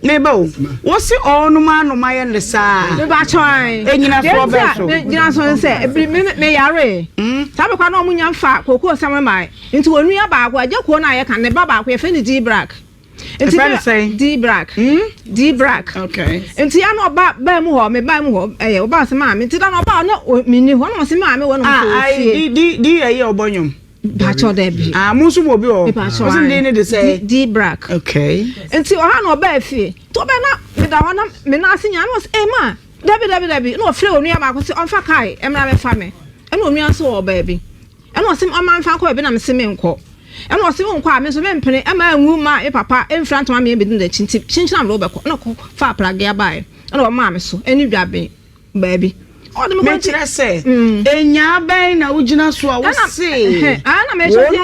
Meba o, wose ɔɔnom anom ayɛ ne saa. Meba kyɛn. Enyina soɔ bɛn so? Gyina so ne sɛ, ebiri me me yaree. Saa bere koraa na ɔmo nya nfa kookoo sɛm mmae. Nti wɔn nua baako, agya kuo no a yɛka no, ne ba baako yɛfrɛ no D-Brack. Nti Yɛfrɛ no sɛn? D-Brack. D-Brack. Okay. Nti ya na ɔba baa mu hɔ, me baa mu hɔ, ɛyɛ ɔbaa sɛ maame. Nti da na ɔbaa na menni hɔ, na ɔse maame wɔ na ɔmo Ah, kɔ ai, fie. di di di yɛ yɛ ɔbɔ nwom. Mpakyɛw dabi. Ah, mo nso wɔ bi wɔ hɔ. Mpakyɛw Ɔsɛ ne din ne de sɛ. D Brack. Okay. Nti ɔha na ɔbaa fie. Nti ɔbaa na meda hɔ na me nan ase nyinaa na ɔsɛ ee ma dabi dabi dabi na ɔfrɛ onua baako sɛ ɔmfa kae mmra bɛfa me. Ɛna onua nso wɔ baabi. Ɛna ɔsɛ ɔma mfa nkɔ baabi na mese menkɔ. Ɛna ɔse wonkɔ a me nso mempene ɛma anwu ma me papa mfira ntoma me bɛdi n'akyi nti kyinkyin a mede wo bɛkɔ. Ɛna ɔkɔ faa pragea baeɛ ɛna ɔmaa me so ɛne dwaben baabi. Ɔde me kɔ nti. Mekyerɛ sɛ, nyaa bɛn na wogyina so a wose wɔn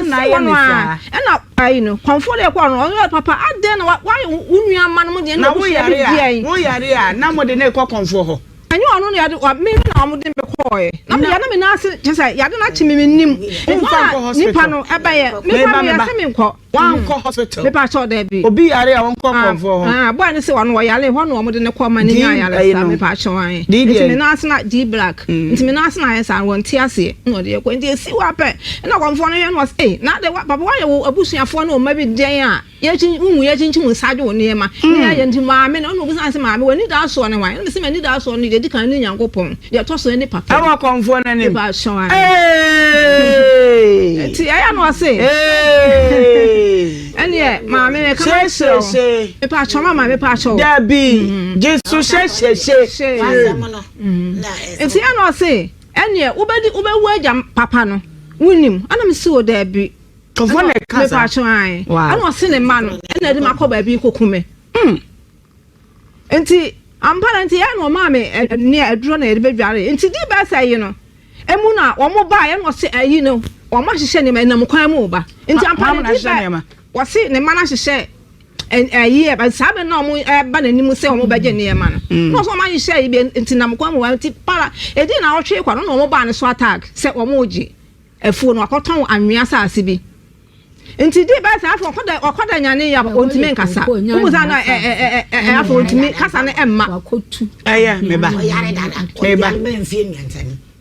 na ayɛ me saa? Ɛna ayi no, kɔmfoɔ deɛ kɔɔ no, ɔno papa adɛn na wayɛ wo nua mma no mo deɛ na woyare a, woyare a na mode no rekɔ kɔmfoɔ hɔ? Ɛnyɛ ɔno na yɛde wa me na wɔn de me kɔɔɛ na me yɛ na me nan ase kyɛ sɛ yade no akyi me me nim Womfa nkɔ hospital. Nipa no ɛbɛyɛ me kɔ me yɛ sɛ me nkɔ. Wankɔ hospital. Me pa kyɛw dɛbi. Obi yare a wɔnkɔ kɔnfoɔ hɔ. Ah boy no sɛ ɔno ɔyare hɔ na wɔn de no kɔ ma ne nya ayare sa me pa kyɛw ayi. Nti me nan ase na D black. Nti me nan ase na ayɛ saa wɔn ti aseɛ na ɔde yɛ kɔ nti esi hɔ apɛ ɛna kɔnfoɔ no hwɛ no ɔsɛ ee na de wa papa wayɛ wo abusuafoɔ ne wɔn mma bi dɛn a. Yɛkyin wohu yɛkyinkyim wo nsa gye wo nneɛma ne yɛayɛ nti maame no ɛna obisaa sɛ maame w'anidaasoɔ ne hwan ɛna mese m'anidaasoɔ no deɛ ɛdi kan ne Nyankopɔn deɛ ɛtɔ so ne papa Ɛwɔ kɔmfoɔ no anim. Mepa kyɛw ae. Eeii. Nti ɛyɛ na ɔse Eeii. ɛneɛ maame meka ma kyerɛ wo. Hyehyeehye. Mepa kyɛw mama mepa kyɛw. Dabi gye so hyehyeehye. Nti ɛna ɔse ɛneɛ wobɛdi wobɛwu agya papa no wonim ɛna mese o daabi. Kɔfɔ na ɛka saa. Mepatwo ae. Ɛna ɔse ne mma no ɛna ɛde makɔ baabi kɔku me. Mm. Nti ampa na nti ɛna ɔmaa me nea aduro na yɛde bɛdware. Nti di bɛɛ sɛ yi no emu na wɔn baa ɛna ɔse ayi no wɔn ahyehyɛ nneɛma ɛnam kwan mu ba. Nti ampa na di bɛɛ wɔse ne mma no ahyehyɛ ayi ɛba saa bɛ na wɔn ɛba n'anim sɛ wɔn bɛgye nneɛma no. Na ɔsɛ wɔn ahyehyɛ ayi bi nti nam kwan mu ba nti para edi na ɔtwe kɔ no na wɔn baa ne so attack sɛ wɔn regye. Afuo no wakɔtɔn anwea asase bi nti di bɛyɛ sɛ afei ɔkɔda ɔkɔda nyane yɛ ɔntumi nkasa womu sa na ɛ ɛ ɛ ɛ afei ɔntumi kasa no ɛmma. Ɛyɛ meba meba.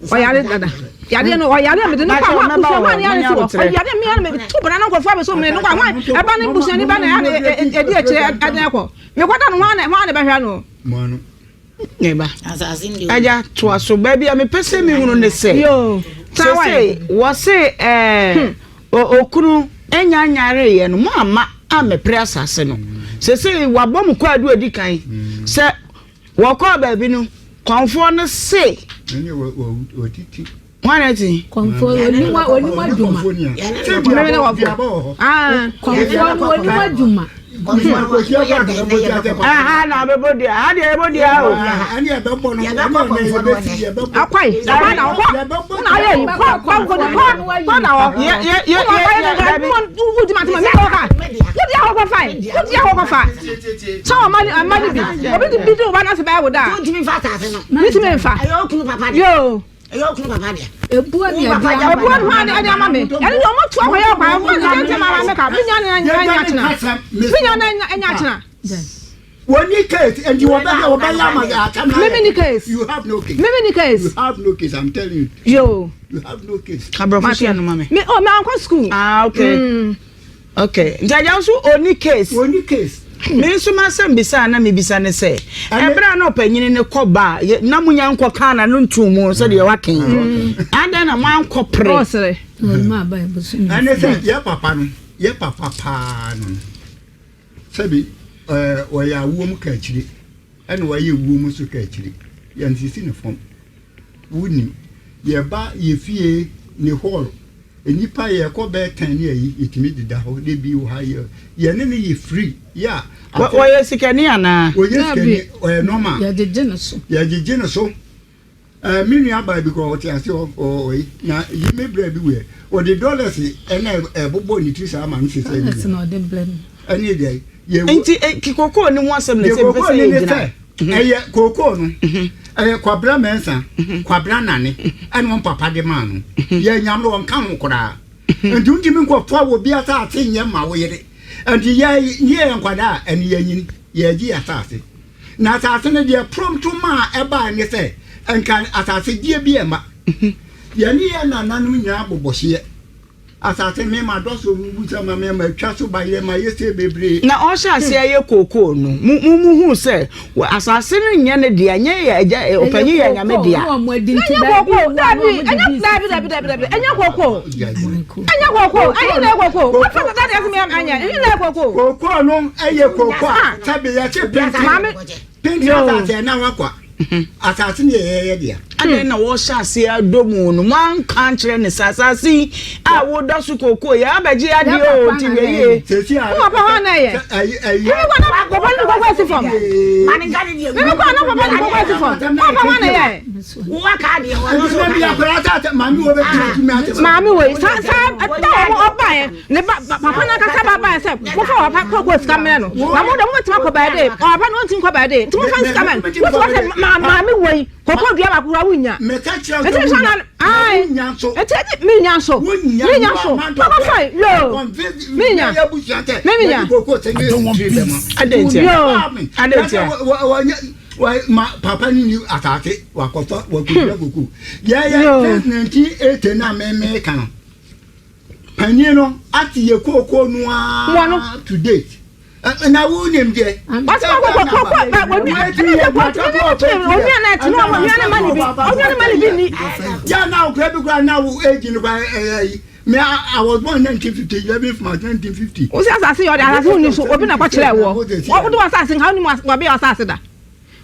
Ɔyare dada yadeɛ no ɔyare a mede no kɔ ahoa busua hɔ a ne yare si wɔ ɔyare mmea no mede to bana no nkurɔfoɔ abɛso mede no kɔ ahoa ɛba ne busuani ba na ɛdi akyire ɛde kɔ mekɔda no hɔ a na ɛbɛhwɛ no. Ne ba. Agya, toa so. Baabi a mepɛ sɛ mehunu ne sɛ, sese wɔse ɛɛ hmm. okunu nya nyareeɛ no, mo amma ammɛpere asase no. Sese wabɔ mo kwaadu adi kan sɛ wɔkɔɔ baabi no, kɔnfoɔ no se. Hwan na ti? Kɔnfoɔ onim onim adwuma. Mɛmɛ na wafo. Kɔnfoɔ no onim adwuma. Aha na abɛbɔ dua ha deɛ yɛbɔ dua o. Akwae akwae na ɔkɔ na ayɛ yi kɔ kɔ kɔ kɔ kɔ na ɔ. Yɛ yɛ yɛ yɛ dabi. Wudi ma ti ma mi kɔ ka wudi akɔ kɔ fa yi wudi akɔ kɔ fa sɛ ɔma ni ɔma ni bi obi di bi di ɔba n'asɛ bɛyɛ wo da. Wotumi nfa asase no. Wotumi nfa. Ɛyɛ okunu papa de. Yoo. Ɛyɛ okunu papa dea. Ebuo ne ɛde ama Ebuo ne hwan ɛde ama me. Ɛne deɛ ɔmo to akɔyɛ ɔkwan. Ɔmo de tɛntɛn ma maame ka. Minya ne anya akyena. Minya ne anya akyena. Wɔnni case nti wɔbɛyɛ wɔbɛyɛ ama atam na. Mimi ni case. You have no case. Mimi ni case. You have no case I'm telling you. Yo. You have no case. Aborɔfo sua no ma me. Me oh me ankɔ school. Ah okay. Mm. Okay nti agya nso ɔni case. Ɔni case. Me nso m'asɛm bisa a na mebisa ne sɛ ɛberɛ a na ɔpanyini no kɔ ba a na monya nkɔ kaa na no ntuu mu sɛdeɛ waka yi mm. adɛn na moankɔ pere. Ɔsere. Ɛne sɛ yɛ papa no yɛ papa paa no sɛbi ɔyɛ awoɔ mu ka akyire ɛna wayɛ wuo mu nso ka akyire yɛnsisi ne fam Wonim, yɛba yɛ fie ne hall, nnipa yɛkɔ bɛyɛ ten ne ayi, yɛtumi deda hɔ, da bi wɔ ha yɛ, yɛne no yɛ free, yɛ a. Wɔyɛ sikani anaa? Wɔyɛ sikani, ɔyɛ normal. Yɛgyegye no so. Yɛgyegye no so. Ɛɛ me nua baa bi koraa ɔte ase hɔ, ɔyi, na yi me brɛ bi wɔ ɔde dollars ɛna ɛbobɔ ne tiri saa ma no sɛ sɛ. Dollars na ɔde brɛ no. Ɛne deɛ. Nti eh, kokoo ne ho asɛm na sɛ mpɛ sɛ yɛgyina. Ɛyɛ kookoo no, ɛyɛ Kwabena Mensah, Kwabena Nane ɛna wɔn papa de maa no. Yɛ nyam no wɔnka ho koraa. Nti wontumi nkɔfa obi asase nyɛ ma wo yere. Nti yɛ yɛ nkwadaa a ɛne yɛnyini yɛgye yɛ asase. Na asase no deɛ prompt maa ɛbaa ne sɛ nka asase gyeɛ bi ɛma. Yɛne yɛ nananom nyinaa bobɔ hyeɛ. Asase me ma dɔ so mu sɛ ma me ma twa so ba yɛ ma yɛ se bebree. Na ɔhyɛ aseɛ yɛ kookoo no, mo mo mo huu sɛ asase no nyɛ ne dea, nyɛ yɛ agya ɛ ɔpanyin yɛ nyame dea. Na ɛnyɛ kookoo, daabi, ɛnyɛ daabi daabi daabi daabi, ɛnyɛ kookoo, ɛnyɛ kookoo, ɛnyɛ na kookoo, wafa sɛ dade ɛsɛ mi anyɛ, ɛnyɛ na kookoo. Kookoo no ɛyɛ kookoo a sɛbi yɛkye penti, penti asase ɛna wakwa. Asase no yɛ yɛn dea. Adɛn na wɔhyɛ aseɛ adɔ mu no moanka ankyerɛ no sɛ asase yi a woda so kookoo yi abɛgye adeɛ o nti hwɛ yie. Wo papa hɔ na ɛyɛ. Mimi kɔ na papa no kɔkɔ asi fam. Mimi kɔ na papa no kɔkɔ asi fam. Wo papa hɔ na ɛyɛ. Maame wɔ yi saa saa ɛda wɔn ɔbaeɛ ne ba papa no ankasa ba baeɛ sɛ mofa wɔ papa kɔ sika mmerɛ no na mo de mobɛtumi akɔ baabi papa no ɔntumi kɔ baabi nti mofa sika mmerɛ no wosi wɔ sɛ maame wɔ yi kɔkɔ dua baako kura wonya nti sɛ na ae nti ɛdi menya nso menya nso papa fa yo menya menya yo adentia ma papa ni ni asase wakɔfa wakɔdua koko yɛyɛ since 1980 na meme ka no Panyin no ate yɛ kookoo no ara to date. Na wo nim deɛ. Wɔsi kɔ kɔ kɔ kɔ ba onua ɛna yɛ kɔ onua na ɛte no onua na ma ne bi onua na ma ne bi ni. Yɛ na okura bi kura na wo age no kura ɛyɛ yi. Me I was born 1950 11 March 1950. Wosi asase yɛ ɔde asase wo ni so obi na kɔ kyerɛ wɔ. Wo de wɔ asase nka wo ni mu wɔ bɛ yɛ asase da.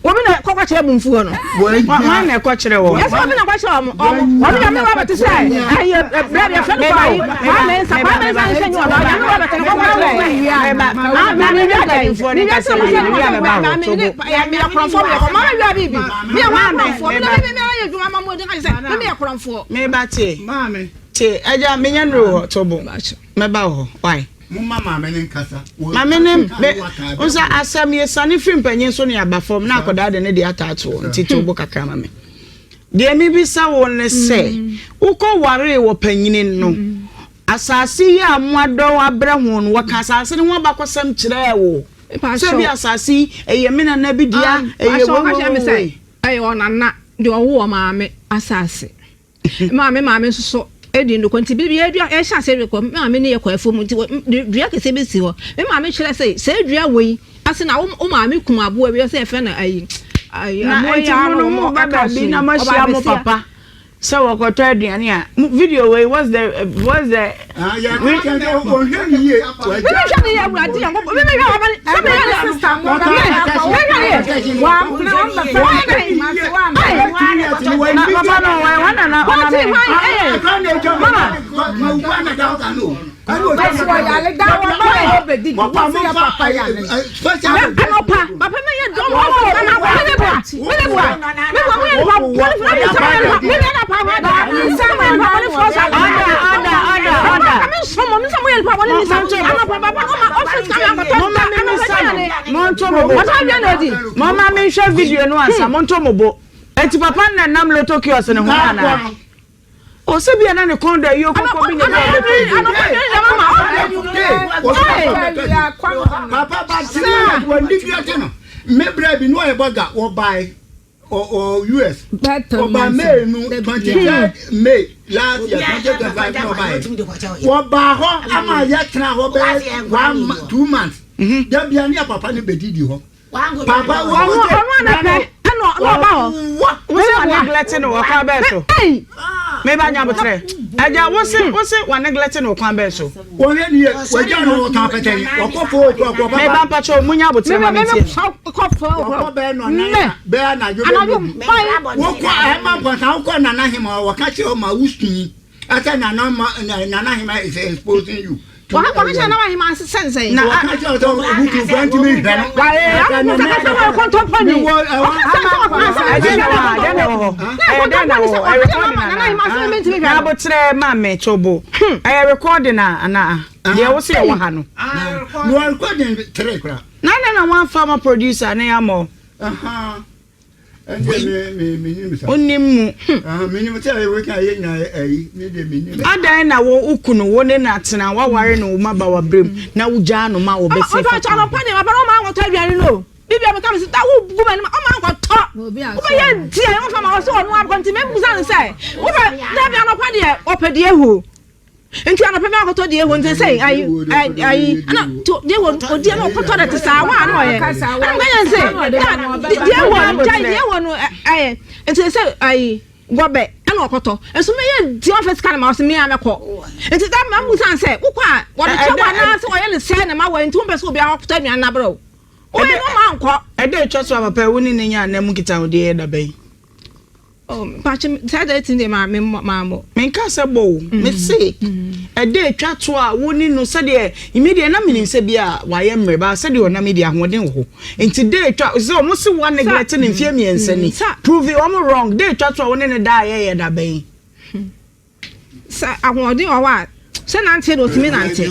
Obi na kɔkɔ kyerɛ mumfuo no. Wɔn na ɛkɔ kyerɛ wɔn. Yɛsɛ obi na kɔ kyerɛ wɔn. Wɔn nyame wa bɛte sɛ ɛyɛ brɛ deɛ fɛn kɔ ayi. Kwame nsa kwame nsa nhyɛ nyi wɔn. Nyame wa bɛte no kɔkɔ kyerɛ yɛ. Maame wia dɛ. Mi wia sɛ mo sɛ mo sɛ mo maame mi ne mi yɛ korɔnfoɔ mi yɛ kɔ maame wia bibi. Mi yɛ wɔn korɔnfoɔ mi na mi mi yɛ adwuma ma mo di ka sɛ mi mi yɛ korɔnfoɔ. Mi ba tie. Tie ɛgya mi nyɛ nuru hɔ tobo. Mɛba wɔ hɔ why. Momma maame no nkasa. Maame no me nsa asɛm yɛ sane firi mpanyin so ne aba fam na akwadaa de ne deɛ ataato nti to bo kakra ma me. Deɛ mebisa wo ne sɛ mm. wokɔ waree wɔ panyini no mm. asase yi a moadɔn abrɛ ho no wɔka asase no ho abakɔsɛm kyerɛɛ wo sɛ bi asase yi ɛyɛ me nana bi dea ah, ɛyɛ wei ɛyɛ ɔnana deɛ ɔwo wɔ maame asase Maa me maame nso so di nnokɔ nti bere bi yɛdua yɛhyɛ ase rekɔ me maame ne yɛ kɔ afuom nti dua kɛseɛ bi si hɔ me maame kyerɛ sɛ saa dua wei ase na wo maame kum aboa bi sɛ yɛfrɛ no ayi ayi na nti mo no mo ba baabi na mo ahyia mo papa sɛ wɔkɔtɔ aduane a video wei what's the what's the. Mímí hwɛ ne yɛ awurade yɛ nkɔbɔ mímí hwɛ ɔba sɛ mi yɛ ne sista mo bɛ mi hwɛ ne yɛ wa na papa no wɔn wɔn nana ɔna mi. Mama. Anɔpa papa mi yɛ dɔm ɔfɔ ɔna akɔ mi ne bua mi ne bua mi bua mi yɛ nipa bɔnni fún mi sɛ mi yɛ nipa mi yɛ nipa bɔnni fún sɛ mi yɛ nipa bɔnni fún sɛ ɔda ɔda ɔda ɔda mi sɔ mɔ mi sɛ mo yɛ nipa bɔnni mi sɛ anɔpa papa ɔma ɔfɔ sika mi akɔtɔ mɔmɔ mi mi sɛ no mɔntɔ mo bo ɔtɔ aduane odi mɔmɔ mi nhwɛ video no ansa mɔntɔ mo bo eti papa nna nam lotto kiosk ne ho ana. Ɔsɛ bia na ne kɔn dɔ ayie kɔkɔ bi na ɛbɛ bɛ to Papa ba ti na wɔn ni dua ti no mebra bi no ɔyɛ bɔga wɔbae ɔ US ɔba May no 23 May last year 2025 na ɔbae wɔbaa hɔ ama yɛtena hɔ bɛyɛ one two months da bia ne yɛ papa no bɛdidi hɔ Papa wo ɔno ɔno anapɛ ɛna ɔna ɔba hɔ. Wose wa neglect no wɔ kwan bɛɛ so. Meba nya abotrɛ. Agya wose wose wa neglect no wɔ kwan bɛɛ so. Wɔhwɛ ni yɛ wɔgya no wɔtɔn apɛtɛ yi wɔkɔ fo okura kɔ papa. Meba mpakyɛ mu nya abotrɛ ma me tie. Wɔkɔ bɛɛ nɔ nan bɛɛ anadwo bɛɛ nɔ wokɔ ɛma mpɔnsa wokɔ nana hema wɔka kyerɛ ɔma wosui ɛsɛ nana ma nana hema is exposing you. Wɔha kɔ hwɛ na wahema ase sɛn sɛn. Na wɔka kyerɛ sɛ wotu fura ntumi nhwɛ no. Wɔka sɛ wɔyɛ kɔntɔmpɔni. Wɔka sɛ sɛ wɔka sɛ ɛdɛn na wɔ hɔ ɛdɛn na wɔ hɔ ɛdɛn na wɔ hɔ ɛyɛ recording ana na abotrɛ ma me tobo ɛyɛ recording a ana deɛ wo se ɛwɔ ha no. Na wɔ recording tere kora. Na na na wɔamfa ma producer ne amɔ. Wonim mu. Adɛn na wo wo kunu wo ne no atena woaware no wo mmabawabere mu na wogyaa no ma wɔbɛsi fa kwan ho? Papa no ɔma ankɔtɔ aduane no o. Bibia meka me sɛ da wo gu m'anim ɔma ankɔtɔ. Wobɛyɛ deɛ wofa ma ɔsɛ ɔno akɔ nti mebisa no sɛ wobɛ da bi anɔpa deɛ ɔpɛ deɛ hu. Nti anɔpa mi akɔtɔ deɛ ehu nti sɛ ayi ayi ɛna to deɛ ehu odi ɛna ɔkɔtɔ dɛ te saa waa na ɔyɛ ɛna mo kanyɛ sɛ deɛ ehu no gyae deɛ ehu no ɛyɛ nti sɛ ayi gɔbɛ ɛna ɔkɔtɔ nso mi yɛ deɛ ɔfɛ sika na ma ɔsɛ mi a mɛkɔ nti da ma mu san sɛ wokɔ a wɔde kyɛ wɔ anaasɛ ɔyɛ ne sɛ na ma wɔ nti wɔn pɛ sɛ obi akɔtɔ aduane n'abrɛ o. Woyɛ no ma nkɔ. Ɛda atwa so a papa wo ne ne nya anam nkitahodie yɛ da bɛn? Oh, mpakyɛ saa da ti deɛ maa me maa mo. Menka sɛ bɔ o, mm. me se ɛda atwa to a wo ne no sɛdeɛ me deɛ na menim sɛ bi a wayɛ mmerɛ ba sɛdeɛ ɔnam yi deɛ ahoɔden wɔ hɔ nti da atwa sɛ ɔmo se wa neglect ne mfeɛ mmiɛnsa ni mm. prove ɔmo wrong da atwa to a wo ne ne da a yɛyɛ da bɛn. Sɛ ahoɔden wɔ hɔ a, sɛ nanteɛ de ɔtumi nante.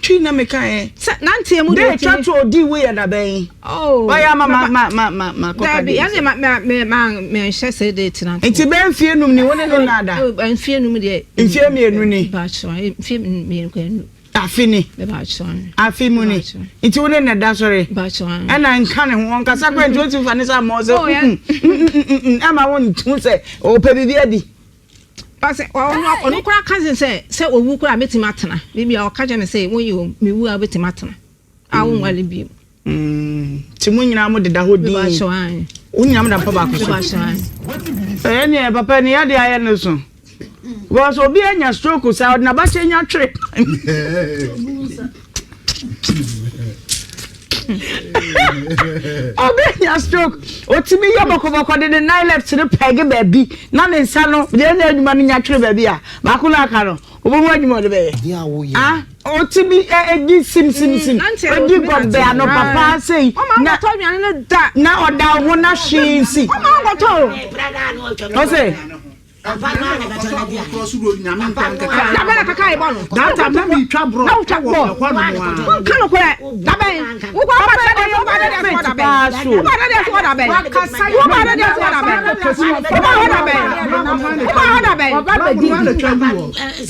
Twi na meka ɛ. Sɛ nanteɛ mu de ɔtumi. Dɛ twa to odi wo yɛ da bɛn. Oh. Wayɛ ama ma ma ma ma ma kɔka de. Dabi ɛne ma ma ma ma nhyɛ sɛ de tena. Nti bɛ mfie num ni wo ne no na ada. Mfie num deɛ. Mfie mmienu ni. Baakyerɛ mfie mmienu kɔ enu. Afe ni. Afe mu ni. Nti wo ne no da sɔre. Ɛna nka ne ho ɔnkasa koraa nti wontumi fa ne sa mmɔ sɛ oh, ɛma wonhu sɛ ɔpɛ biribi adi. Ɔsɛ ɔno ɔno koraa ka sɛ sɛ owu koraa mɛtumi atena. Biribi a ɔka kyerɛ me sɛ woyi mewu a wobɛtumi atena. A wonwale bio. Nti mo nyinaa mo deda hɔ dinn. Wo nyinaa mo da mpa baako so. Ɛyɛ neɛ papa ni yɛde ayɛ no so. Because obi anya stroke saa ɔde n'abahyɛ nya twere. Obi anya stroke otumi yɛ bɔkɔbɔkɔ de ne nan left no pɛge baabi na ne nsa no deɛ ɛna adwuma no nya twere baabi a baako no aka no. Wobɛhu adwuma ɔde bɛyɛ. Ah, ɔtumi ɛdi sim sim sim. Ɛdi gɔbɛ anɔpa paa sei. Na na ɔda ho na hwee nsi. Ɔsɛ.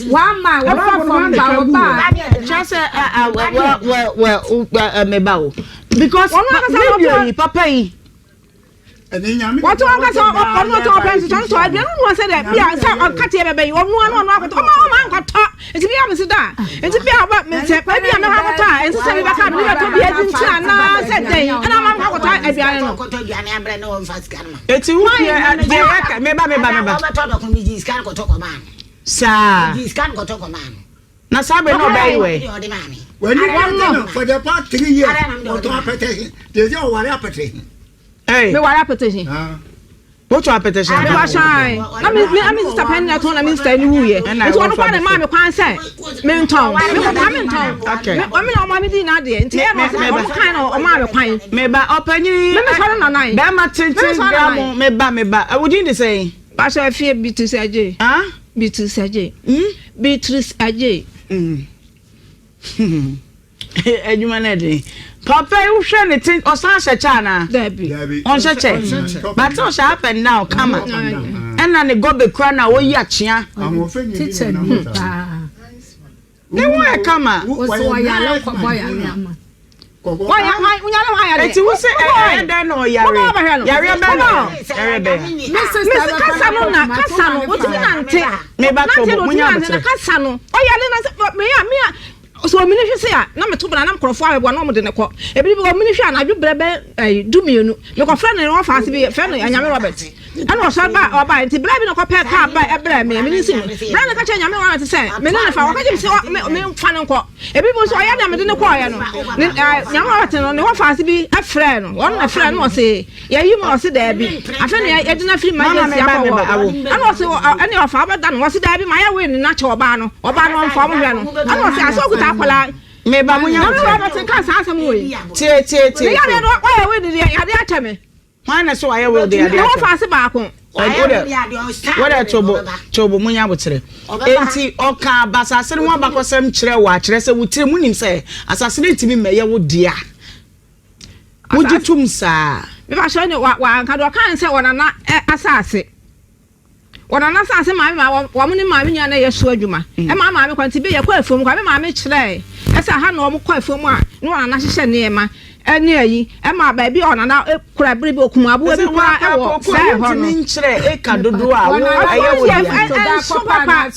Wama wɔfa fam ba wɔba. Kyerɛ sɛ wɛ wɛ meba o because video yi papa yi. Wɔtɔ ankasa ɔno ɔtɔ ɔpɛ nso tɔ aduane no nua sɛ dɛ bia sɛ ɔkateɛ bɛbɛ yi ɔnoa no ɔno akɔtɔ ɔma ɔma ankɔtɔ nti bia mesi da nti bia ɔba sɛ ebi a mɛkɔ akɔtɔ a ɛnsɛ sɛ mebɛka me bɛtɔ bi adi nti anaa sɛ dɛn ɛna ɔma mekɔ akɔtɔ aduane no. Eti wo fie deɛ yɛka meba meba meba. Saa. Ɔgyee sika no kɔtɔ kɔmaa no. Na saa bere na ɔbɛyɛ wɛ. Wani kɔntɛ no for the past 3 years ɔtɔn apɛtɛ he deɛ sɛ ɔware apɛtɛ he. Hey. Me ware apɛtɛ he. Wotu apɛtɛ he. Me wa hyɛn. Na me me me sista pɛn na tɔn na me sista ni wuyɛ. Nti ɔno kɔ ne maa me kwan sɛ me ntɔn. Me kɔ kwan me ntɔn. Okay. Me me na ɔma me di n'adeɛ. Nti ɛyɛ na ɔsɛ ɔmo kan na ɔmaa me kwan. Me ba ɔpanyin. Me me sɔre nanan. Bɛrima tenten bra mo me ba me ba. Awudin de sɛn? Pastor Afie Beatrice Adjei. Ah? Beatrice Adjei. Mm? Beatrice Adjei. Mm. Adwuma no ɛden. Papa yi wohwɛ ne te ɔsan hyɛ kyɛ anaa? Dabi. Ɔnhyɛ kyɛ. But ɔhyɛ up and down kama. Ɛna ne gɔbe kura na ɔyi akyea. Teacher ni paa. Ne ho yɛ kama. Wɔsɛ ɔyare kɔbɔ yare ama. Eti wo se ɛyɛ dɛn na ɔyare? Yareɛ bɛn na yareɛ bɛn? Mesi kasa no na kasa no wotumi nante. Meba Nante tobo no munya wotumi nante na abotere. kasa no ɔyare na sɛ me a me a so omini hwe se a na meto bena na nkurɔfoɔ abɛboa na wɔn de ne kɔ. Ebi bi omini hwe anadwo brɛ bɛ ɛyi 12 mekɔfrɛ no ne ɔfa ase bi frɛ no Anyame Robert. Ɛna ɔsɔre ba ɔbae nti berɛ bi na ɔkɔpɛ kaa ba ɛbrɛ me me ne si mu berɛ na ka kyerɛ nyame wɔn ate sɛ me ne ne fa wɔka kyerɛ me sɛ me me fa no nkɔ ebi bi nso ɔyɛ deɛ mede ne kɔɔyɛ no ne ɛɛ nyame wɔn ate no ne wɔfa ase bi ɛfrɛ no wɔn na frɛ no ɔse yɛyi mu ɔse daabi afei na yɛde no afiri emergency akɔ wɔ ɛna ɔse ɛne ɔfa ɔbɛda no ɔse daabi ma yɛ wei ne n'akyɛ ɔbaa no ɔbaa no ɔmfa ɔmo hwɛ no ɛna ɔse asɛ ɔkuta akwadaa Meba mo nya nyame wɔn ate ka saa asɛm wɔ yi tie tie tie ne yadeɛ no ɔyɛ wei ne deɛ yadeɛ akyɛ me. Hwan na sɛ wayɛ will de adeɛ akyɛ? Ne wɔfa ase baako. Wode tobo tobo munya abotere. Enti ɔka basase no ho abakɔsɛm kyerɛ wɔ akyerɛ sɛ wo tiri mu nim sɛ asase no ntumi mmɛyɛ wo dea. Wogye tom saa. Mefa hyɛ ne wa wa nka deɛ ɔka ne sɛ wɔnana asase. Wɔnam n'asase maame ma wɔn ne maame nyinaa na ɛyɛ so adwuma. Ɛma maame kɔ nti bi yɛkɔ afuom kɔ me maame kyerɛɛ ɛsɛ ha na wɔn kɔ afuom a ne wɔn nana hyehyɛ nneɛma ɛne ayi ɛma baabi a ɔnana kura bere bi okum aboa bi kura ɛwɔ saa ɛhɔ no. Wɔntumi nkyerɛ eka dodoɔ a wo ɛyɛ wo dea. Ɛnso papa.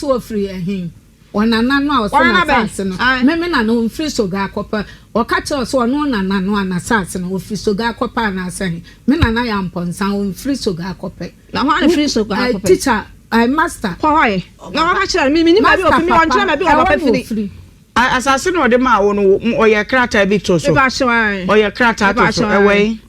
Ɔnana no a ɔsɛ n'asase no, me me nana ɔmfiri Soga akɔpɛ, ɔka kyerɛ sɛ ɔno ɔnana no a n'asase no ɔfiri Soga akɔpɛ anaasɛ he, me nana yɛ Ampɔnsa ɔmfiri Soga akɔpɛ. Na hwan na firi Soga akɔpɛ? Teacher, master. Kɔ hɔ ɛ, na wɔka kyerɛ no, me menim baabi a ɔfiri, me ɔnkyerɛ baabi a ɔpapa firi. Asase na ɔde maa wo no, ɔyɛ krataa bi to so. Ɔyɛ krataa to so. Ɛwɔ yi.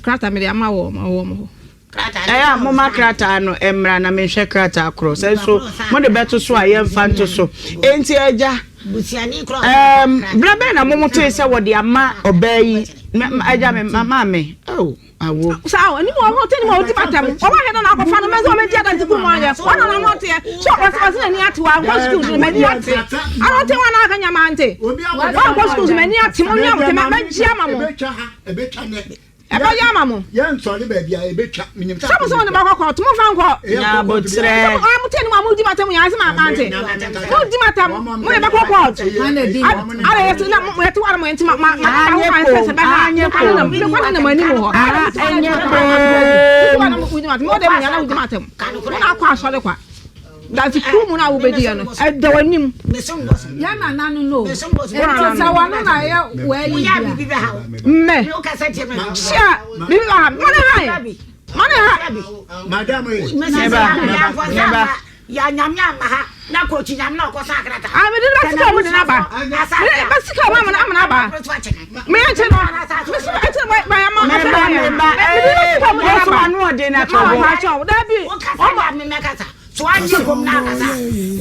Krataa mede ama wɔ ma wɔ hɔ. Ɛyɛ a moma krataa no mmra na menhwɛ krataa korɔ. Sɛ nso mode bɛto so a yɛmfa nto so. Enti agya, berɛ bɛn na momotee sɛ wɔde ama ɔbaa yi? Agya me maame. Oh. Awo. Saa o, anim ɔno ɔte anim a ɔdi batam. Ɔba hwɛ na n'akɔfa no mɛsɛ ɔbɛdi adansi kum ayɛ. Ɔna n'ano ɔteɛ. So ɔsɛ ɔsɛ n'ani ate wa nkɔ sukuu so m'ani ate. Ano ɔte wa n'aka nyama ante. Wa nkɔ sukuu so m'ani ate mo nyam te mɛgye ama mo. Ɛbɛyɛ ama mo. Yɛnsɔre baabi a ɛbɛtwa. Menim sɛ mo sɛ mo de bɛkɔ kɔɔto mo fa nkɔ. Nyabotrɛ. Sɛ mo mo te anim a mo di batam yɛn ase ma ante. Mo di batam mo de bɛkɔ kɔɔto. Ara yɛ te na mo yɛ te wa mo yɛ nti ma ma ma Anyɛ kom, anyɛ kom. Mekɔ ne nam anim hɔ. Ara ɛnyɛ kom. Mo de mo yana wodi matam. Mo na akɔ asɔre kwa. Dansi kuru mu na wobɛdi yɛ no. Ɛda w'anim. Yɛ nana no no. Nti sɛ wɔno na ɛyɛ wɔayi bia. Mmɛ. Hyia. Bibi ba ha. Mo ne ha. Mo ne ha. Madam eh. Meba, meba. Ya nyame ama ha na kochi nyame na ɔkɔ sa akrata. Ah me de na sika ɔmo de na ba. Me ba sika ɔmo amana amana ba. Me yɛ nkyɛn no. Me sika ɛkyɛn ba ba ya ma. Me ba me ba. Me de na sika ɔmo de na ba. Wɔn ano ɔden na tɔ bɔ. Ma kyɛw dabi. Ɔmo me mɛ kasa. So anyi kom na kasa.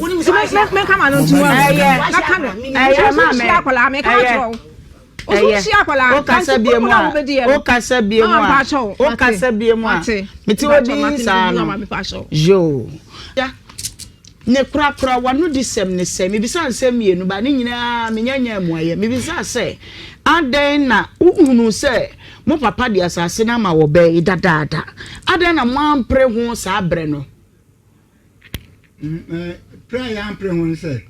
Wuni mi sɛ. Me me kama no ntu. Ɛyɛ. Na ka no. Ɛyɛ ma me. Ɛyɛ. Ɛyɛ. Wokasa bie mu a, wokasa bie mu a, wokasa bie mu a, mete hɔ din saa no. Yoo. Ne korakora w'ano di sɛm ne sɛ, mebisa nsɛm mmienu ba ne nyinaa menya nya mmuaeɛ. Mebisa sɛ, adɛn na wohunu sɛ mo papa de asase no ama wɔ bɛyi dadaada? Adɛn na moampere ho saa berɛ no? Pere a yɛampere ho ne sɛ,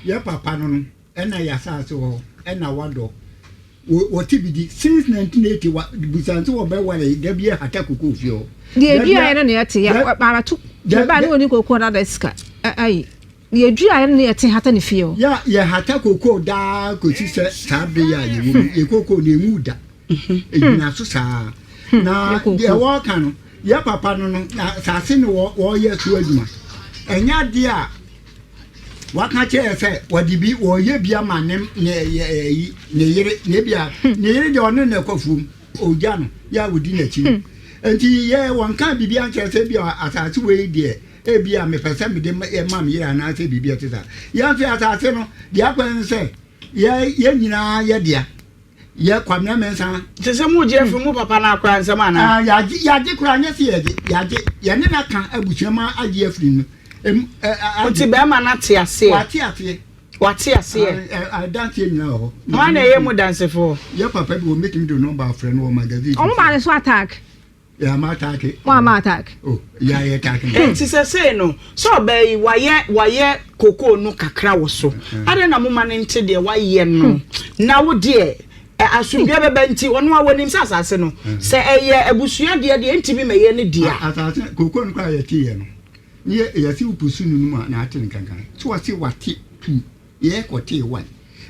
yɛ papa no no, ɛna yɛ asase wɔ hɔ, ɛna wadɔ. Wɔte bi di since 1980 wa busan sɛ wɔbɛware da bi ahata koko ofie hɔ. Deɛ eduaeɛ no na yɛte yɛ ato baa ne wɔni koko dada sika ayi deɛ eduaeɛ no na yɛte hata ne fie hɔ. Yɛ yɛ hata koko daa kɔsi sɛ saa bere yɛ a yɛwɔ mu yɛ koko na emu da. Egyina so saa. Na deɛ wɔreka no, yɛ papa no no, na asase no wɔreyɛ so adwuma. Ɛnyɛ adeɛ a waka kyerɛ sɛ wɔde bi wɔreyɛ bi ama ne ne ɛyi ne yere na ebi a ne yere deɛ ɔne na ɛkɔ afuom ogya no yɛ a wɔdi n'akyi no. Nti yɛ wɔn ka biribi ankyerɛ sɛ ebi a asase wei deɛ ebi a mepɛ sɛ mede ma me yere anaasɛ biribi a ɛte saa. Yɛn nso asase no deɛ akɔyɛ no sɛ yɛ yɛn nyinaa yɛ dea. Yɛ Kwabena Mensah. Te sɛ mo gye afiri mo papa no akora nsam anaa? Ah, yagye, yagye koraa, nyɛ sɛ yɛgye, yagye. Yɛne no aka abusua ma agye afiri no. Em, ɛ, ɛ, agye. Nti bɛrima no ate aseɛ? Wate aseɛ. Wate aseɛ? Ah, ɛ, adanseɛ nyinaa wɔ hɔ. Hwan na ɛyɛ mu dansefoɔ? Yɛ papa bi wɔ, mɛtumi de nɔmba afrɛ no wɔ magazine. Ɔmo maa ne so attack. Yɛ ama ataake. Mo ama ataake. Oh, yɛ ayɛ ataake. Enti sɛsɛɛ no, sɛ ɔbaa yi, wayɛ, wayɛ kokoo no kakra wɔ so. Adɛn na moma no nte deɛ wayɛ no? Na wo deɛ, asomdwoeɛ bɛba nti, ɔno ara wɔnim sɛ asase no, sɛ ɛyɛ abusua deɛ deɛ, ɛntumi mmɛyɛ ne dea. Asase, kokoo no koraa a yɛteeɛ no, ne yɛ, yɛse wopusu no no mu a, na ate no kankan. So wɔse wate tu. Yɛkɔtee one.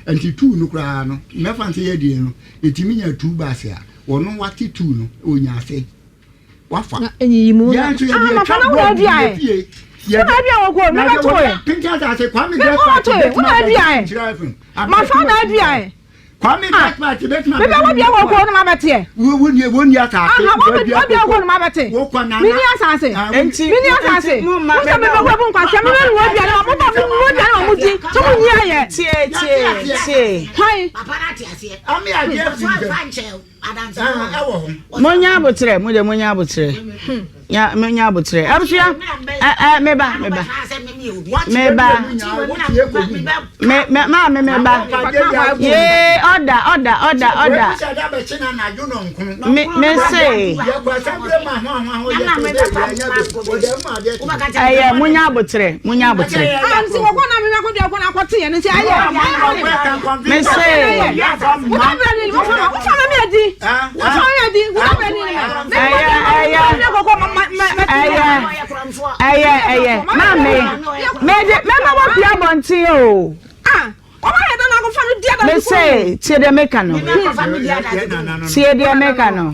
Nti two no koraa no, mɛfa no sɛ yɛadie no, yɛtumi nya two bus a, ɔno wate two no, ɔnya ase. Wafa. Na nyiyimu na. Yɛn nso yɛde ah, atwa bɔɔl bi yɛ fie. Wona adua wɔ kuro, mɛbɛ to yɛ. Pente asase, Kwame Despite bɛtumi abɛgye Nhyira FM. Mafa na adua yɛ. Kwame Despite bɛtumi abɛgye. Mebɛ wodua wɔ kuro no ma bɛteɛ. Wonni wonni asase. Aha, wodua wɔ kuro no ma bɛte. Mini asase. Mini asase. Wosɛ mebɛ wɔ bu nkwasia, mebɛ nua aduane ma mo ba mo nua aduane ma mo di. Sɛ mo nyi ayɛ. Tie tie tie. Hwan? Ami agye afiri nsam. Ɛwɔ ho. Monya abotrɛ, mo deɛ monya abotrɛ. Nya monya abotrɛ. Abusua, ɛ ɛ meba meba. Meba. Me me maame meba. Yee ɔda ɔda ɔda ɔda. Me me se. Ɛyɛ monya abotrɛ monya abotrɛ. Me se. Ɛyɛ ɛyɛ ɛyɛ ɛyɛ ɛyɛ maame mede mɛma wapue abɔnten o. Me se tie deɛ meka no tie deɛ meka no.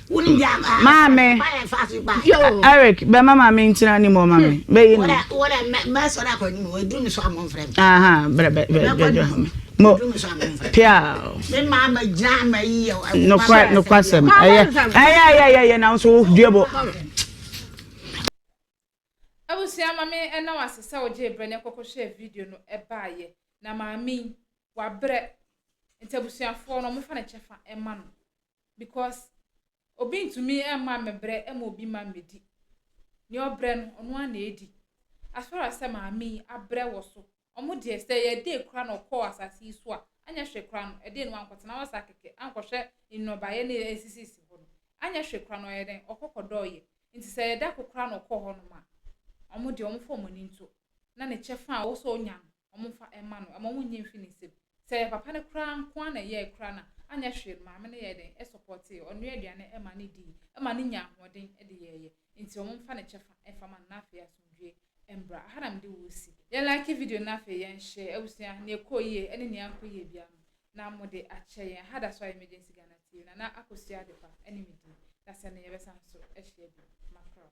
Maame, Eric, bɛma maame ntina anim hɔ ma me. Bɛyi no. Aha, brɛ bɛ bɛ bɛ bɛ mo pia. Nokwa nokwasɛm ɛyɛ ɛyɛ ɛyɛ ɛyɛ na nso dua bɔ. Abusua ma me ɛna wase sɛ wogyee brɛ ne kɔkɔ hwɛɛ video no ɛbaayɛ na maame yi wabrɛ nti abusuafoɔ no wɔmfa ne kyɛfa ɛma no because obi ntumi mma mmebrɛ ma obi mma mmɛdi. Nea ɔbrɛ no, ɔno ara na ɛdi. As far as sɛ maame yi abrɛ wɔ so, wɔn deɛ sɛ ɛyɛ day koraa na ɔkɔɔ asase yi so a, anyɛ hwee koraa no, ɛdeɛ no wankɔtena hɔ saa kɛkɛ, ankɔhwɛ nnɔbaeɛ no a ɛsisisisi hɔ no. Anyɛ hwee koraa no, ɔyɛ dɛn? Ɔkɔ kɔdɔeɛ. Nti sɛ ɛyɛ da ko koraa na ɔkɔɔ hɔnom a, wɔn deɛ wɔmfa wɔn ani nto na ne kyɛfa a ɔwɔ sɛ ɔnya no, wɔmfa mma no, mma wɔnnye mfi ne nsam. Sɛ ɛyɛ papa no koraa nko ara na ɛyɛe koraa no a, anyɛ hwee no, maame no yɛɛ dɛn? Ɛsɔpɔtee, ɔnoaa aduane ma no dii, ɛma no nyaa ahoɔden de yɛeɛ. Nti wɔmfa ne kyɛfa mfa ma no na afei asomdwoeɛ mbra. Aha na mede wo resi. Yɛn like video no na afei yɛn share. Abusua, nea ɛkɔɔ yie ne nea ankɔ yie biara no, na mode akyɛ yɛn. Aha da so ayɛ Emergency Ghana TV. Nana Akosua Adepa ne me din. Dasani yɛbɛsan so ahyia bio. Makra.